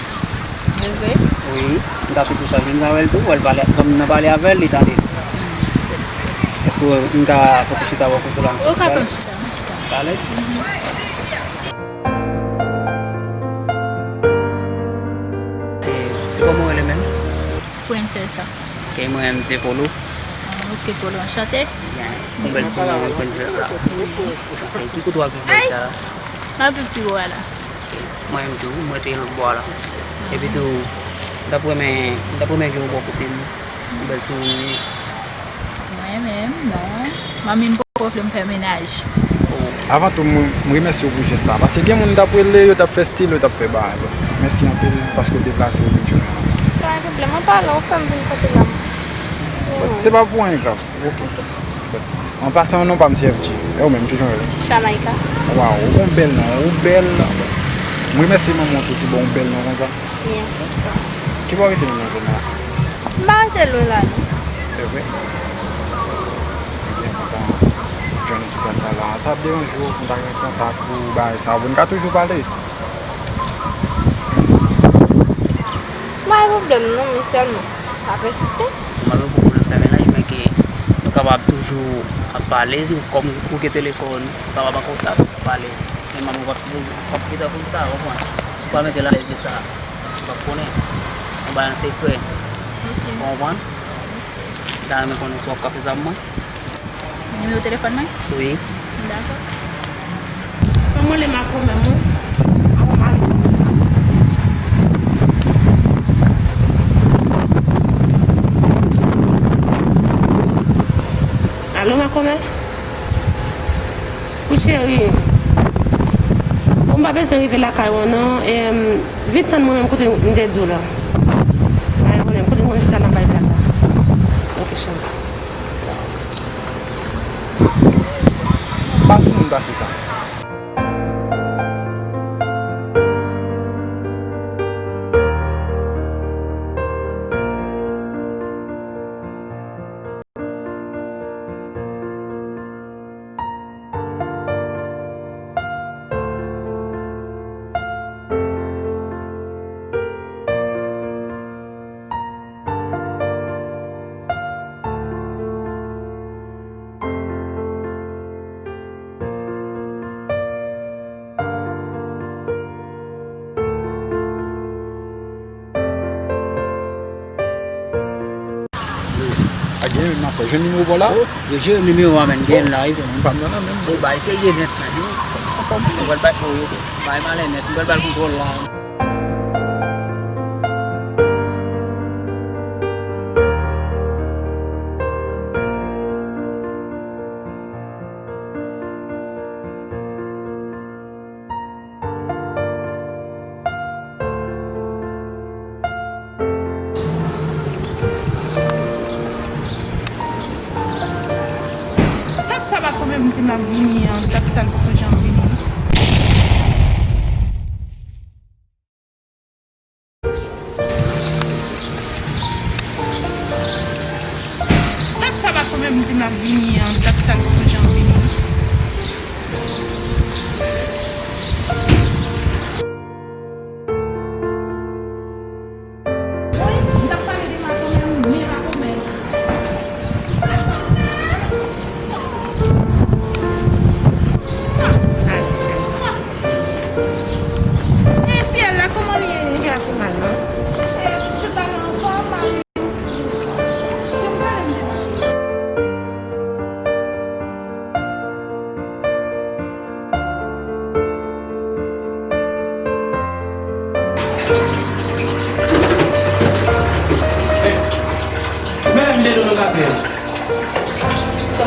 Li vre? Wi, m ta sot tou chaje, m ta wè l tou, wè l pale, zanmi m nan pale avè l, li tande. Èske m ka pote chita bò kote w la? Ou ka pran chita, m chita. Alèz? E, se kòman w rele menm? Princessa. Ok, mwen menm se Polo. Ah, ok, Polo, anchante. Byen. Yon bèl timoun, Princessa. Ok, ki kote w ap viv la? M ap viv pi wo a la. Mwen menm tou, mwen te lòt bò a la. Epi tou, m t ap renmen, m t ap renmen gen yon bò kote m. Yon bèl timoun wi. Mwen menm, non. Manmi m poko vle m fè mennaj. Avan tou, m, m remèsye w pou jès sa. Paske gen moun t ap rele, yo t ap fè stil, yo t ap fè bagay. Mèsi anpil paske w deplase, w vin jwenn mwen. Pa gen pwoblèm, an palan, ou fè m vin kanpe la. Se pa pou anyen grav. Ok. An pasan, non pa m se F G. E ou menm, kijan w rele? Shamaika. Waw, ou gon bèl non, ou bèl. M remèsye manman w tou ki ba w yon bèl non konsa. Mèsi. Ki bò w rete menm nan zòn nan? M pa rete lwen la non. Se vre? Ebyen, kontan jwenn ou sou plas sa la. Sa ap deranje w pou n ta gen kontak pou bagay sa yo? Nou ka toujou pale. M pa gen pwoblèm non, men sèlman pa pèsiste. Mwen menm pou m fè mennaj, men ke nou kapab toujou ap pale, kòm ou gen telefòn, nou kapab an kontak, ap pale. Men manman w p ap sipoze, p ap kite w konsa, w konprann? Ou pa mete l alèz de sa, ou p ap konnen. Yon bagay an sekrè. Ok. Ou konprann? M ta renmen konnen si w ap ka fè sa pou mwen. Nimewo telefòn mwen? Wi. Dakò. Fè m rele makomè m wi. Avan m ale. Alo, makomè? Wi cheri. Bon, m pa bezwen rive lakay ou an non. Em, vin tann mwen menm kote m te di w la. Pa gen pwoblèm, kote m konn chita nan bay blag la. Ok, cheri. Pa sou moun pase sa. A gen youn nan fè. Jwenn nimewo pa w la? Oh, yo jere nimewo a, menn, gen la, wi. M pa nan la menm. Bon, bay serye nèt, menn. Anfòm. Mwen pral bay pou yo. Bay malè nèt. Mwen pral bay kontwòl la. Dat sa pa konbyen m di m ap vini an, dat sa l poko janm vini. Dat sa pa konbyen m di m ap vini an, dat sa l poko janm vini.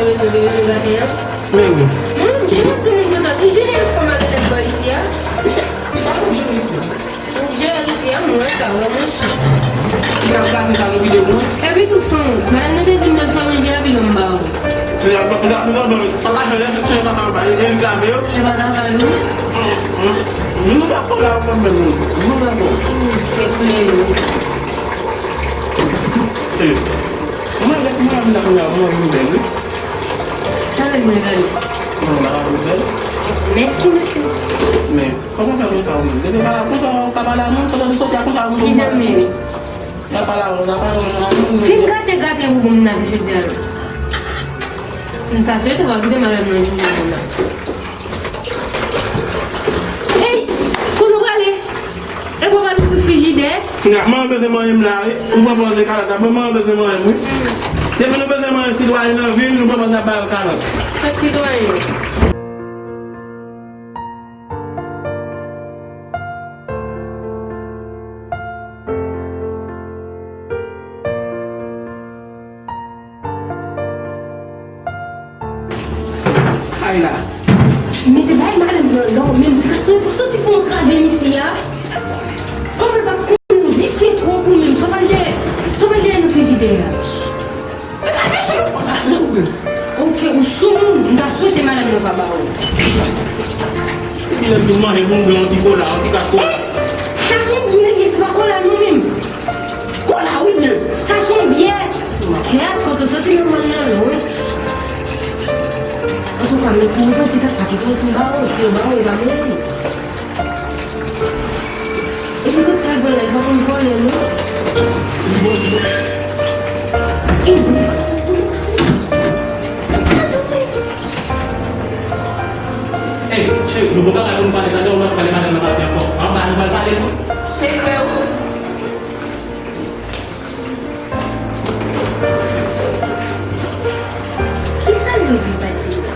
Bezwen de mesye gate an. Men wi. Mwen menm, ki jan se moun konsa, ki jan yon fanm ak tèt bò isi a? Sa, sa moun jere isi a? Jere isi a, mwen, sa vrèman chan. Ki ap gate sa, nou kite mwen. Epi tou, san, madanm nan te di m, menm sa manje a, pi lè m ba ou. Sa pa fè lè, tout chen sa, sa pa, e li grave yo. Se pa ta pale, wi. Nou pa kola, nou pa menm, nou pa bon. E koulè yo. Mwen, mwen, mwen, mwen, mwen, mwen, mwen, Sa menm li gade. Non, la pa pou fè. Mèsi, mesye. Men, kòman fè konsa ou menm? Depi pa konsa ou ka pale a moun, sòti a konsa moun. Kijan m ye? N ap pale a moun, n ap pale a moun. Fin gate, gate pou bon nan jodi a. M ta swete w pa kite madanm nan jodi a. Ey, kote w prale? E w pa pral ouvri frijidè? Nga, manman bezwen manje m la, wi. Ou pran pòz de kalòt la. Bon, manman bezwen manje m, wi. Depi nou bezwen manje sitwayen nan vil, nou pran pòz ap ba l kalòt. Sak sitwayen? Ay la. Mete bay madanm nan lò, menm ti gason pou soti pou antrave misye a. Kòman l pa konn visye twòp ou menm, sa pa dèyè, sa pa dèyè nan frijidè a. Ok, ou sou moun, m ta swete madanm nan pa ba ou. Epi lè m fin manje pou m bwè yon ti kola, yon ti kas kola. Sa se yon byen li ye, se pa kola non menm. Kola wi men. Sa se yon byè. Kèt, kote w soti nan mòn nan lwen. Antouka, men pou ou pran ti tèt pa kite w fin ba ou, si yo ba ou, e pa merite. Epi kote sa l pran la, li pa konn vòlè non. Ey, cheri, nou poko pral pou nou pale, tande, ou pa pale madanm nan pa di ankò. Anba nou pral pale non. Sekrè ou. Kisa l vle di pati la?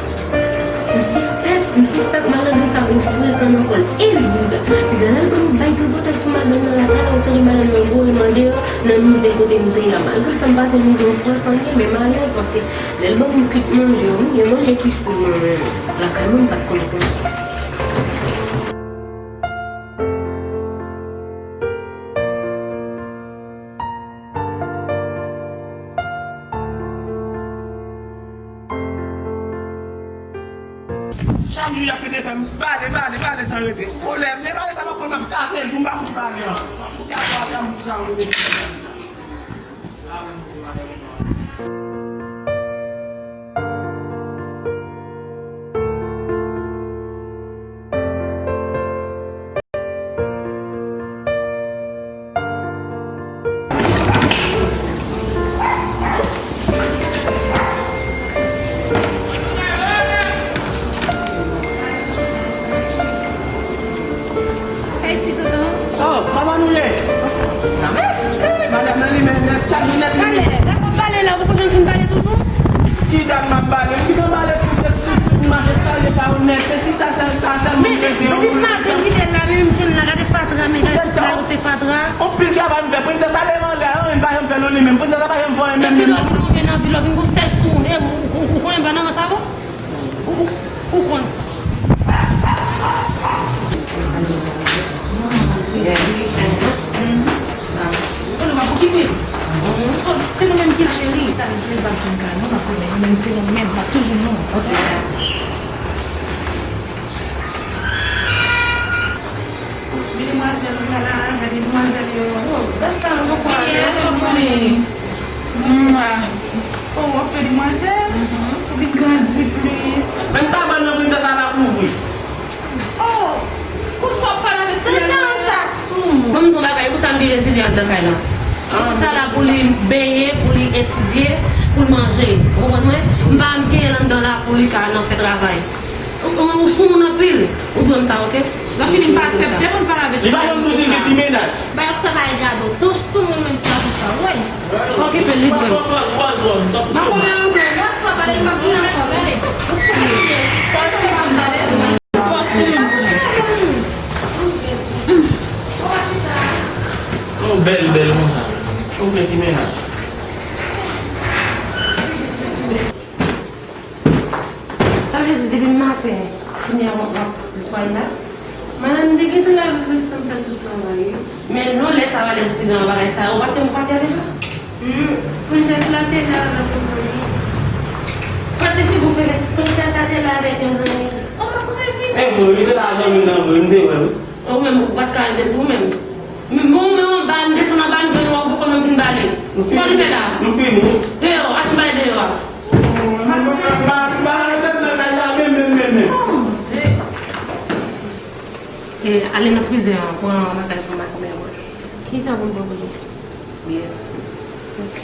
M sispèk, m sispèk malandren sa yo frekan nan kò l. E jouda, piga lè l konn bay tripotay sou madanm nan la, talè ou tande madanm nan gwo remande nan mizè kote m te ye a. Malgre l fè m pase mizè, m frekan li, men m alèz paske lè l ban m kwit manje, wi, gen manje ki fri mwen menm. Lakay mwen, m pa t konn konsa. Chak jou y ap rete fè m bale, bale, bale san rete. Pwoblèm, de bale sa m ap pran, m ap kase l pou m pa fout bale an. Y ap pran sa m pou sa m rete. Hey, ti tonton. Oh, kòman nou ye? Sa va? Hey, madanm nan li menm nèt, chak jou nèt li. Pale, la pou bale la, ou poko janm fin bale toujou? Ki dat m ap bale? M gentan bale tout, tout, tout, tout mache salye sa yo nèt. Se ki sa, sa, sa, sa, men, men, depi maten m kite l la, men m jwenn la, gade fatra, men gade tout la yo se fatra. Anpil travay m fè, prensès ale anlè, anyen pa janm fè non li menm, prensès la pa janm fè anyen menm, menm. Depi lè w vin tonbe nan vil, lè w vin gwo sèl sou ou, ou, ou konnen m pa nan ransa, bon? Ou, ou, ou konn. Ou konnen m ap okipe. Se nou menm ki la, cheri. Sa nou vle, m p ap jwenn kay non, m ap konnen nou menm, se nou menm, m ap toujou nou. Ok. Men demwazèl, ou la la, gade demwazèl yo. Oh, gad sa, mwen kwè. Mwa. Oh, w ap fè demwazèl? Ou vin grandi plis. Menm kabann nan, prensès la pa kouvri. Oh, pou sa w pale avèk tante an sa sou moun. Ban m di w yon bagay, pou sa m gen Jesili anndan kay la. Sa la pou li benyen, pou li etidye, pou l manje. Ou konprann mwen? M pa menm genyen l anndan la pou li ka nan fè travay. Ou, ou, ou sou moun anpil. Ou dwe m sa, oke? Lè fini m pa aksepte moun pale avèk li. Li pa janm dous, li gen ti mennaj. Bay ap travay gade w. Tou sou moun menm sa konsa, woy. Pa okipe l, li dwe m. Mwen konnen anpil. Lòt fwa, pale m pa konnen ankò, tande. Fò respekte m, tande. Twò sou moun. Yon bèl, bèl konsa. Yon bèl ti mennaj. Maten, kounye a w ap netwaye la? Madanm, m te gentan lave vès lan, m fè tout travay, wi. Men non, lè sa va lè te nan bagay sa, ou panse m pa fè deja? Hmm, prensès la te la avèk yon zanmi. Fò te figi w fè, prensès la te la avèk yon zanmi. Oh, m ap revini. Eh, bon, li te la zanmi nan, vre, m te wè, wi. Ou menm, ou pa t ka rete pou ou menm. Men ou menm anba, m desann anba, m jwenn ou, ou poko menm fin bale. Sa w vin fè la? M fini. Deyò, al bay deyò a. M pa, m pa, m pa, m pa rete nan kay sa, menm, menm, menm, menm. Oh, mon Dieu. E, ale nan frizè an, pran bagay pou maten an. Kisa pou m pran pou li? Byen. Ok.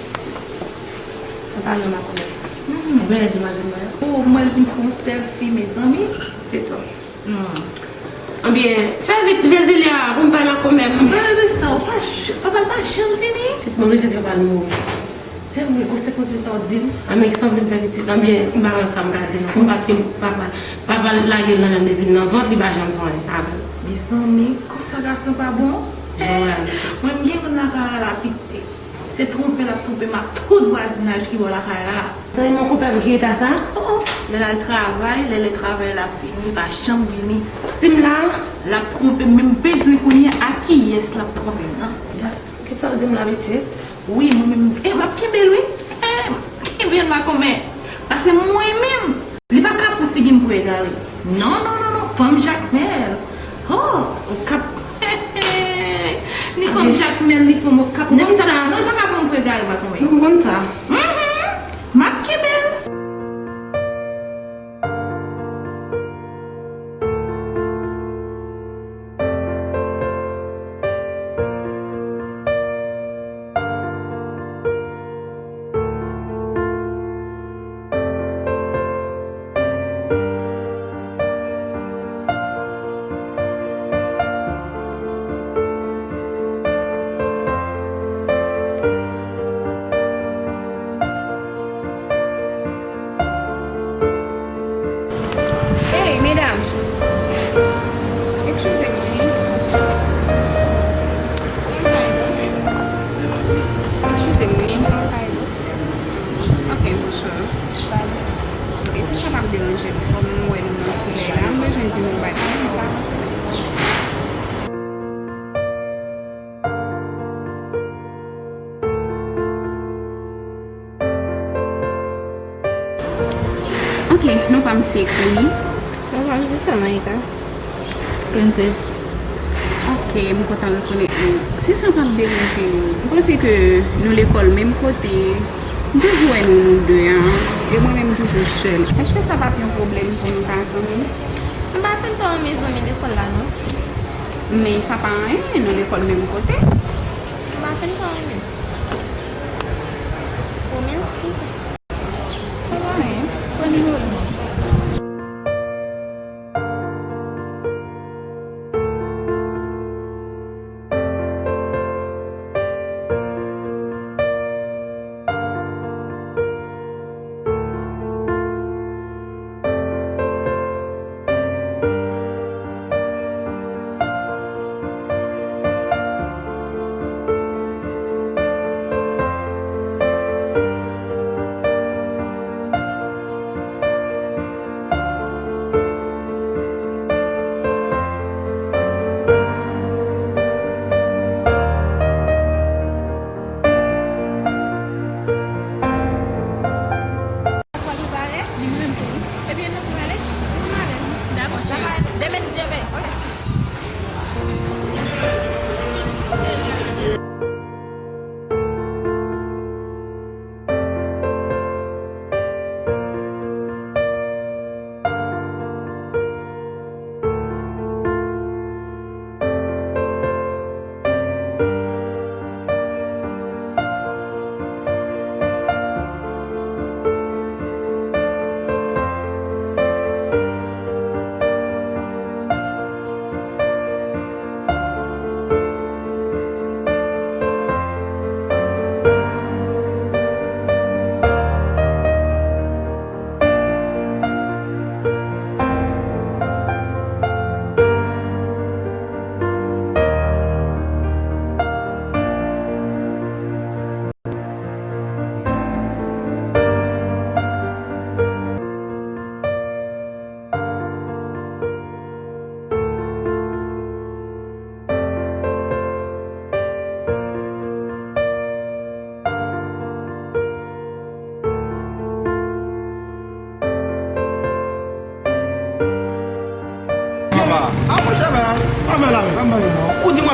Mwen pa nan maten an. Hmm, bèl demwazèl mwen. Oh, mwen vin fè yon sèlfi, mezanmi. Se twòp. Hmm. Anbyen, fè vit, Jezilya, pou m bay makomè m. Gade sa, ou pa j-, papa l pa janm vini. Pitit mwen, Jezi pral mouri. Se vre, o, se konsa w di l? Anbyen, kisa w vin fè pitit? Anbyen, m pa wè sa m ka di non. Paske papa, papa l lage l nan menm depi l nan vant, li pa janm fè anyen avè l. Mezanmi, konsa gason pa bon? Jan w wè a, mezanmi. Mwen, m gen youn lakay la, la pitit. Se twonpe l ap twonpe m ak tout vwazinaj ki bò lakay la. Zanmi mwen, konpè m ki eta sa? Oh, oh. Lè l al travay, lè lè travay la fini, li pa janm vini. Di m la. L ap twonpe m, men m bezwen konnen a kiyès l ap twonpe m nan. Kisa w di m la, pitit? Wi, mwen menm, e, m ap kenbe l, wi. E, m kenbe l makomè. Paske mwen menm, li pa ka pran figi m pou egare. Non, non, non, non, fanm Jakmèl. Oh, Okap. Ni fanm Jakmèl, ni fanm Okap. Nèg sa, non, li pa ka pran m pou egare, makomè. M konn sa. Mhm. M ap kenbe l. Hey, medam! Excusez-moi. Excusez-moi. Ok, bonsoir. E si sa p ap deranje m, kòm m wè nou nan solèy la, m bezwen di nou bagay. Ok, non pa m se Queenie. Non pa m se Samaïka. Princess. Ok, m kontan rekonèt nou. Si sa p ap deranje nou, m panse ke nou lekòl menm kote, m toujou wè nou, nou de a, e mwen menm m toujou sèl. Èske sa p ap yon pwoblèm pou nou ta zanmi? M pa fin twò renmen zanmi lekòl la, non. Men sa pa anyen, nou lekòl menm kote. M pa fin twò renmen. Ou menm, kisa? Sa pa anyen. Pran nimewo l non. Pral ou parèt? Li menm tou wi. Ebyen, nou prale? Nou prale. Dakò, cheri. Demen, si Dye vle. Ok.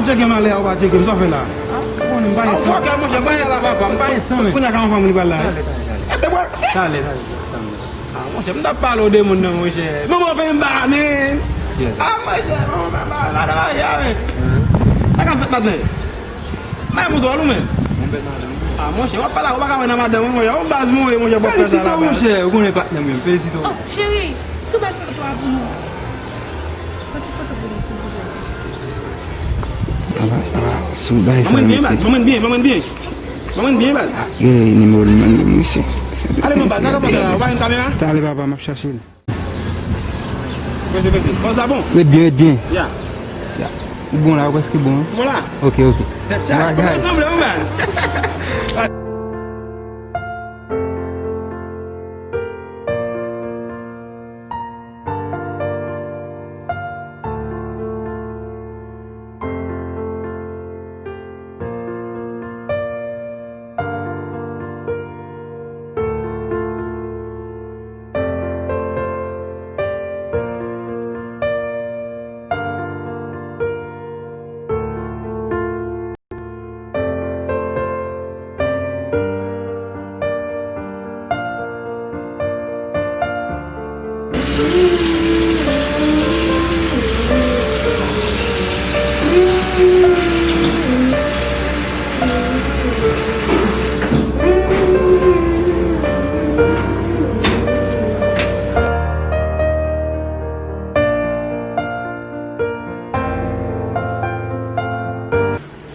Tcheke malè a, ou pa tcheke m, sa w fè la? Ou konnen m pa gen tan. Fòkè, monchè, pa gen la, papa, m pa gen tan, men. Kounye a ka yon fanm li pral la, wi. Talè, talè, talè, talè. Ah, monchè, m t ap pale w de moun nan, monchè. Manman peyi m pa la, men. Ah, monchè, manman peyi m pa la, men. Sa k ap fèt, patnè? Mwen montre w, ou menm. Ah, monchè, w ap pale ak, ou pa ka wè nan madanm ou, monchè. Yon baz mwen ye, monchè, pou fè sa la, monchè. Ou konnen patnè m, men. Felisite w. Oh, cheri, tou bèl foto a pou nou. Fè ti foto pou nou, silvouplè. Papa, papa, sou bagay sa, manman byen, baz, manman byen, manman byen. Manman byen, baz. Gen nimewo l, mande m, mesye. Ale, manman, baz, nan ka pòt la, ou pa gen kamera? Talè, papa, m ap chache l. Prese, prese. Pòz la bon? Ret byen, ret byen. Ya. Ya. Ou bon la, ou prèske bon, wi. Bon la. Ok, ok. Tchak, bagay. Ansanm, manman, baz.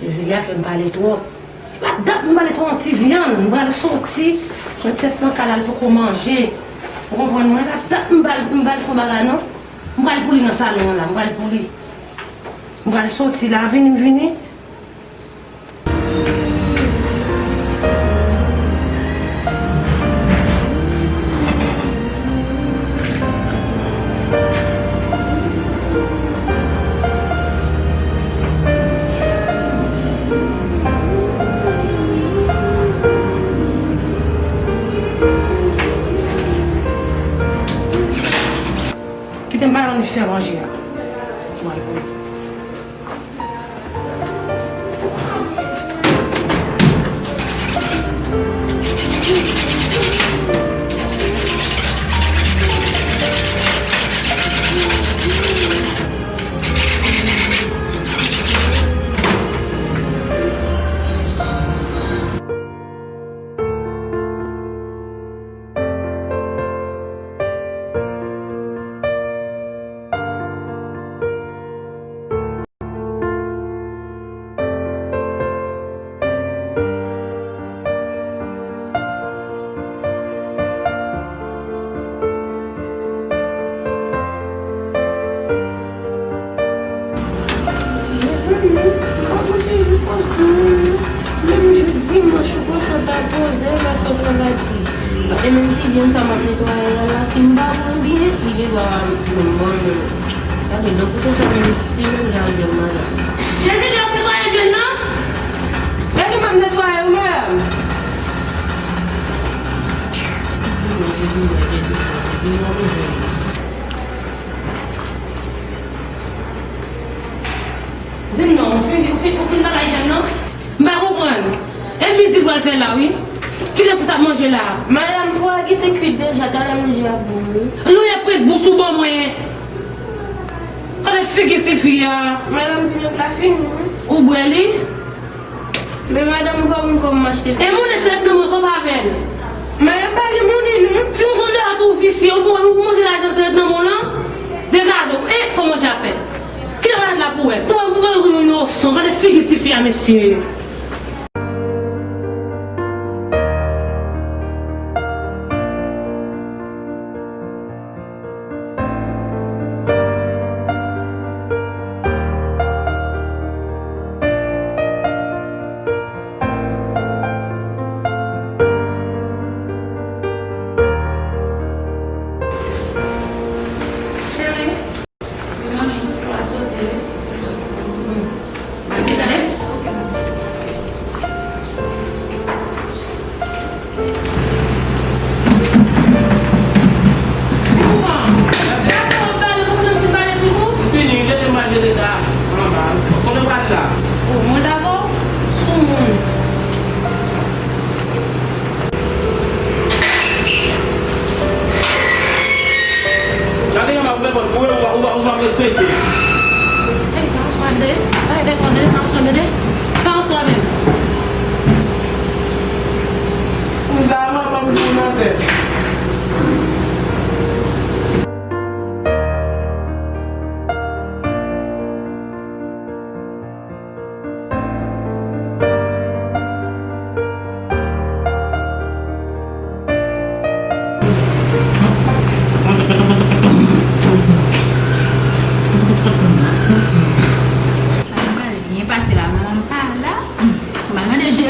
Jezi, li a fè m pale twòp. Li pa dat m pale twòp, yon ti vyann. M pral soti. Prensès nan kay la, li poko manje. Ou konprann mwen? Li pa dat m pral, m pral fè yon bagay, non. M pral pou li nan salon an la. M pral pou li. M pral soti la. Vini, m vini. Kite m ba nou fè manje a. Mwen al pou li. Mezanmi, m pa pote jou pòz pou mwen. Menm jou dimanch ou konsa w ta poze, lè sot travay plis. E menm ti vyann sa m ap netwaye a la, si m pa pran byen, li gen dwa menm bon menm. Gade, donk ou te fè menm si menm jan avèk madanm. Jezi, lè w netwaye vyann nan? Gade m ap netwaye wi, madanm. Jezi mwen, Jezi mwen, Jezi mwen, Jezi mwen. Di m non, ou fin, ou fin, ou fin travay vyann nan? M pa konprann. E midi l pral fè la, wi. Kilè ti sa ap manje la? Madanm, pou a ki te kwit deja, gade manje a bon, wi. Nou ye kwit bouch ou ban mwen. Gade figi tifi a. Madanm, vyann la fini, wi. Ou bwè li? Men madanm, ou pa konn kòman m achte. E monnen tèt nan mwen, sa w fè avè l? Madanm, pa gen monnen, non. Ti mounson de a tou visye, ou pou ou manje lajan tèt nan mwen lan? Degaje w, e fò manje a fèt. Kite malad la pou wè. Pou wè, pou wè, inosan. Gade figi tifi a, mesye. Cheri, manje pou a soti, wi. Manje, tande?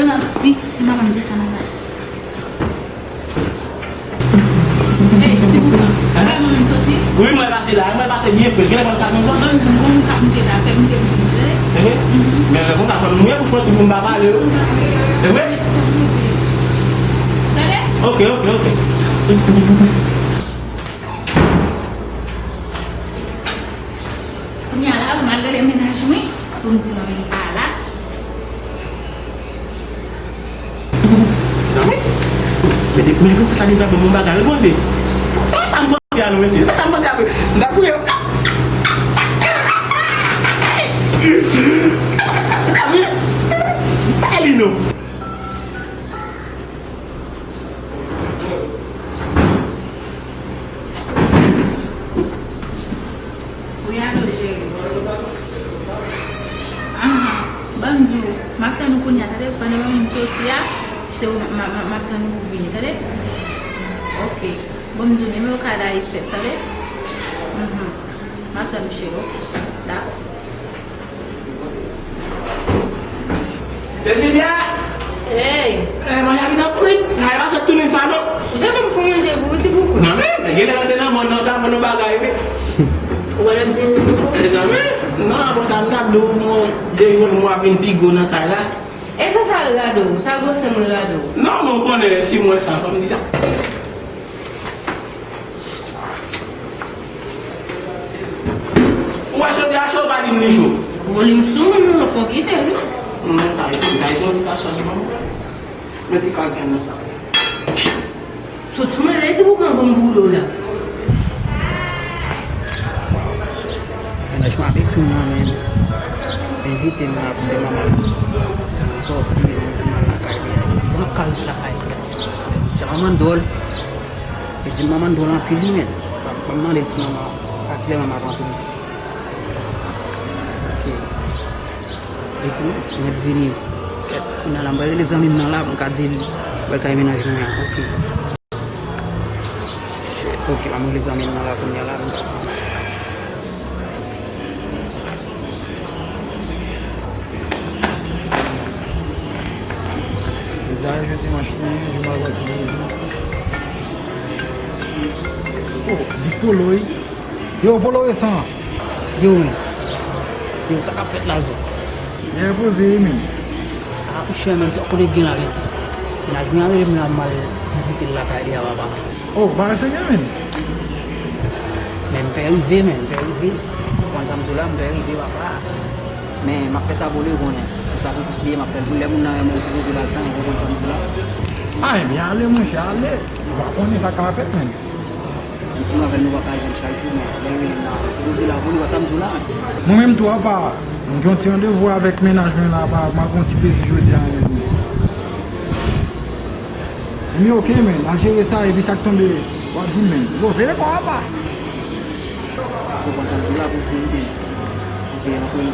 Nan si, si manman m desann anba. Hey, ti boukan. Hein? Ou wè manman m soti? Wi, mwen pase la, mwen pase byen fre. Genlè pa ka konn sa. Manman m, gon moun k ap moute la, fè moute pou mwen, tande? Ehe. Mhm. Men, men, konsa, fò m mouye bouch mwen tou pou m pa pale, wi. Ehe. Tande? Ok, ok, ok. Kounye a la, m al rele mennaj mwen pou m di manman m pa la. Mezanmi, men de, men Princess la deja ban m yon bagay, wi, Bondye. Fè sa m panse a non, mesye. Fè sa m panse a, m t ap kriye. Mezanmi, pa li non. Wi, alo, cheri. Ahan. Ban m di w, m ap tann ou kounye a, tande? Pandan mwen menm soti a, se ou m, m, m, m ap tann ou pou vini, tande? Ok. Ban m di w, nimewo kay la e sèt, tande? Mhm. M ap tann ou, cheri, ok? Dakò. Virginia! Hey! Eh, manje a gentan kwit. Ay, pa sot tounen sa, non? Ou te ban m fè manje pou ou, ti boukou? Non, men, men, genlè rete nan mòn nan, ta mòn nan bagay, wi. Ou wè lè m di m boukou? Mezanmi, non, apre sa, m t ap di w, mwen, de jou mwen vin pi gwo nan kay la. E sa, sa rado, sa gwosè mwen rado. Non, men, ou konnen, si mwen sa, fò m di sa. Ou wè chodyè a cho, ou pa di m li cho? Volim sou moun nan, fò kite l, wi. Non, ta, ta, ta, ta, ta, sòs bon. Mete kalken nan sa. Sot sou mwen, lè ti boukan ban m boule w la. Mennaj mwen ap ekri m nan, men. Envite m la pou de manman sòti, envite m lakay li. Bon, ap kal lakay li. Jan manman dwòl. Li di m manman dwòl anpil li menm. Ban m mande l si manman, a kilè manman ap antre. Ok. Li di m, mwen vini. Kèt, kounye a la, m pral rele zanmi m nan la, pou m ka di l, wè kay mennaj mwen an. Ok. Shit, ok, m ap rele zanmi m nan la, kounye a la, pou m ka di l. Jodi a, jou dimanch li ye, jou m al pati Brezil. Oh, Big Polo, wi. Yo, Polo resan. Yo, men. Yo, sa k ap fèt la, zo? Byen poze, wi, men. Ah, monchè, men, sa w konnen gen la, men. Mennaj mwen a rele m la, m al vizite l lakay li a, papa. Oh, bagay serye, men. Men m pè rive, men, m pè rive. Ou konprann sa m di w la, m pè rive, papa. Men m ap fè sa pou li, ou konnen. Yon sakrifis li ye, m ap fè l pou li. Lè moun nan renmen w, sipoze ba l tan, ou konprann sa m di w la. A, ebyen, ale, monchè, ale. Ou pa konnen sa k ka fèt, men. Menm si mwen avè l, nou pa ka jwenn chak jou, men lè l rele m la, sipoze la pou li, ou wè sa m di w la. Mwen menm tou, apa, m gen yon ti randevou avèk mennaj mwen la, apa, m ap gen yon ti plezi jodi a, men. Ebyen, ok, men, n a jere sa, epi sa k tonbe, w a di m, men. Yo, veye kò w apa. Ou konprann sa m di w la, pou se ide. Pou se anpil.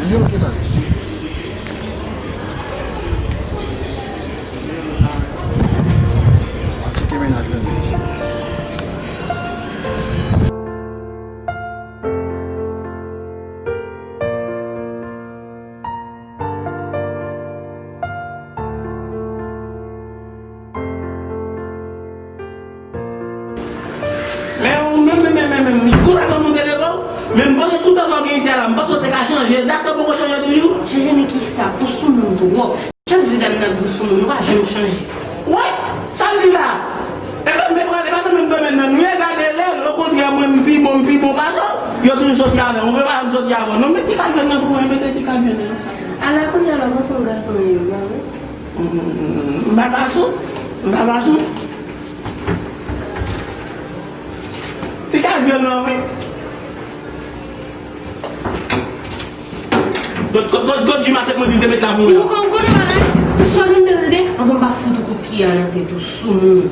Ebyen, ok, baz. W a tcheke mennaj mwen, men. Men, men, men, men, men, men, konsa ke moun te devan w, men m panse tout tan sa w gen isi a la, m panse w te ka chanje, dat sa w poko chanje toujou? Chanje nan kisa? Ou soumoun twòp. Chak jou dam nan ap di w soumoun, ou pa janm chanje. Wè, sa l di la. Epi m te pral, e pa nan menm domèn nan nou ye, gade lè l, okontrè, mwen, m pi bon, m pi bon pase w. Yo toujou soti avè m, ou pa janm soti avè m. Non, mete ti kalbèt nan kou, mete ti kalbèt nan sa. Ala kounye a la, w panse m gason, men, m pa vre? M pa gason, m pa gason. Ti kalbèt nan, wi. Gòd, gòd, gòd, gòd, jim a tèt mwen, li te met la pou mwen. Ti boukan, ou konnen bagay? Sòt anndan, tande, anvan m pa fout ou kout pye a nan tèt ou, soumoun.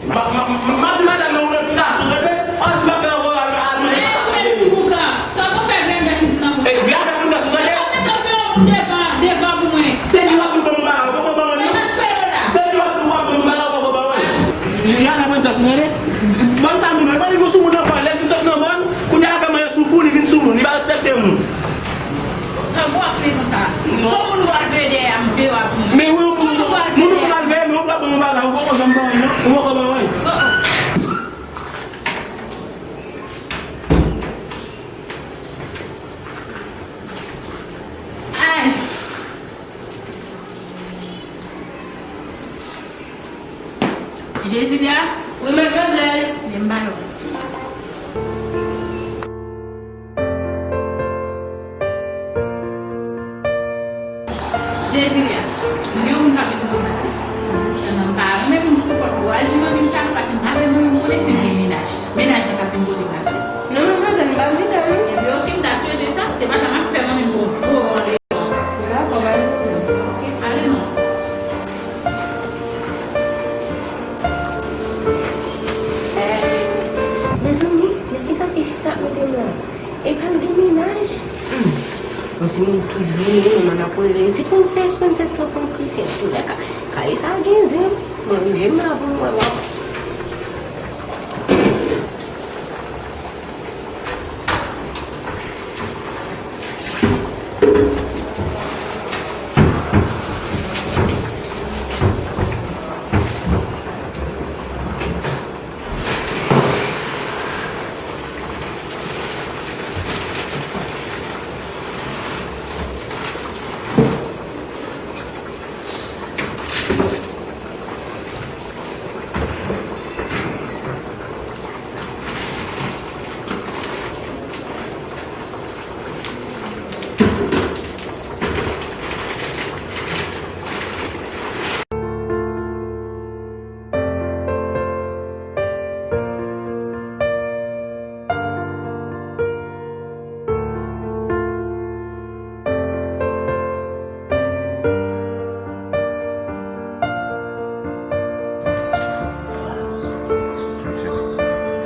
Ma, ma, ma, ma di madanm nan, ou nan ti gason, tande? An, si m ap fè yon vòyaj, al manje papa. Men, men, ti boukan, sa w fè Brenda ki di nan pou. E, vle avè princess ou, tande? E, sa fè yon devan, devan pou mwen. Se li w ap di w ban mwen bagay, ou poko ban mwen, non? Se li w ap di w ap ban mwen bagay, ou poko ban mwen. Vle avè princess ou, tande? Ban m sa, moun, ban li gon soumoun nan kò, lè li sot nan mòn, kounye a l ap fè manje soufou, li vin soumoun, li pa respekte moun. Sa w ap fè konsa? Non. Fò moun w al veye dèyè. Jesilia. Wi, madmwazèl. Vin ba non. Jesilia, m gen yon moun k ap vin kote m. Sèlman m pa renmen pou m koute pòt ou al di manmi m sa, paske m pa vle manmi m konnen si m gen mennaj. Mennaj la k ap vin kote m la. Non, madmwazèl, m p ap vin la, non. Ebyen, oke, m ta swete sa. Se pa sa m ap fè manmi m pou vòlè. Dakò, pa gen pwoblèm. Oke, ale non. Mezanmi, men kisa tifi sa ap mete m la? Epa l gen mennaj? Hmm. Yon timoun tout vini, men ap rele li. Se prensès, prensès lan pran ti sèl. Toulèka, kay sa gen zen. Mwen menm la pou m wè la.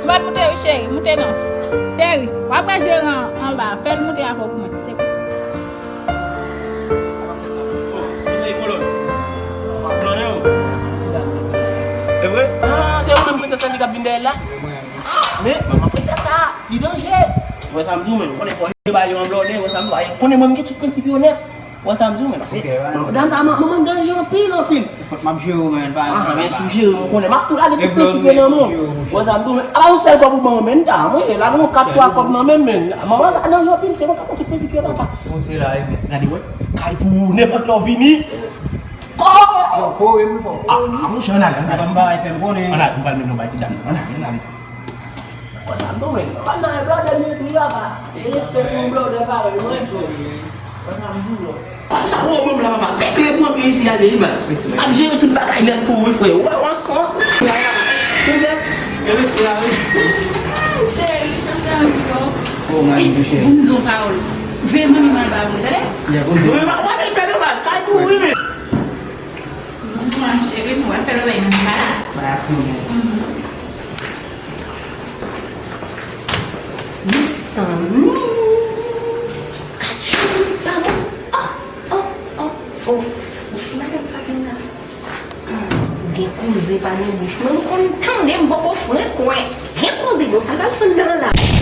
Mwen moute wi cheri, moute non. Cheri, w ap wè jeran anba, fè l moute avè w pou mwen, silteplè. E vre? Ah, se ou menm prensès la ki t ap vin dèyè l la? Men, manman prensès sa, li danje. Ou wè sa m di w, men, ou konnen fò yo ba yo anblòdè, ou wè sa m di w, konnen mwen m gen tout prensip yo nèt. Ou wè sa m di w, men, se, dam sa, man-, manman m danje anpil, anpil. Se fòt m ap jere w, men, pa. Ah, men si w jere m, ou konnen, m ap tou lage tout prensip yo nan men w. Ou wè sa m di w, men, apa yon sèl kòb ou ban mwen, men, ta, mwen, la gen yon kat twa kòb nan men m, men, manman sa danje anpil, se mwen k ap tout prensip yo, papa. Poze la, e, gade, wè. Kay pou ou, nenpòt lè w vini. Kò! Fò kore, wi, fò kore, wi. Ah, monchè, ann ale, ann ale. Fò m bay fè m konnen. Ann ale, m pral mennen w bay ti dam nan. Ann ale, ann ale. Wè sa m di w, men. Kòm nan yon blòdè m ye tou, papa. Respè pou yon blòdè parèy mwen, Joe. Wè sa m di w, non. Kòm sa, ou menm la, papa. Se kle pou antre isi a, de baz. M ap jere tout bagay nèt pou ou, wi, frè. Ou wè, w ansanm. Princess, e mesye a, wi. Cheri, kòm sa m di w. Oh, man, cheri. Pou m di w pawòl. Veye manmi m anba mwen, tande? Ya, bon, bon. Wi, pa, pa, pa, de baz. Kay pou ou, wi, men. Mwen cheri, mwen fè lòbèy nan pa la. Ba aksyon, men. Mezanmi! Gad jan pitit pa bon. Oh, oh, oh, oh. Bon, si madanm sa vin la. Hmm, gen koze pa gen bouch. Mwen, m konn tande, m poko frekan. Gen koze, bon, sa l pral fè anndan la?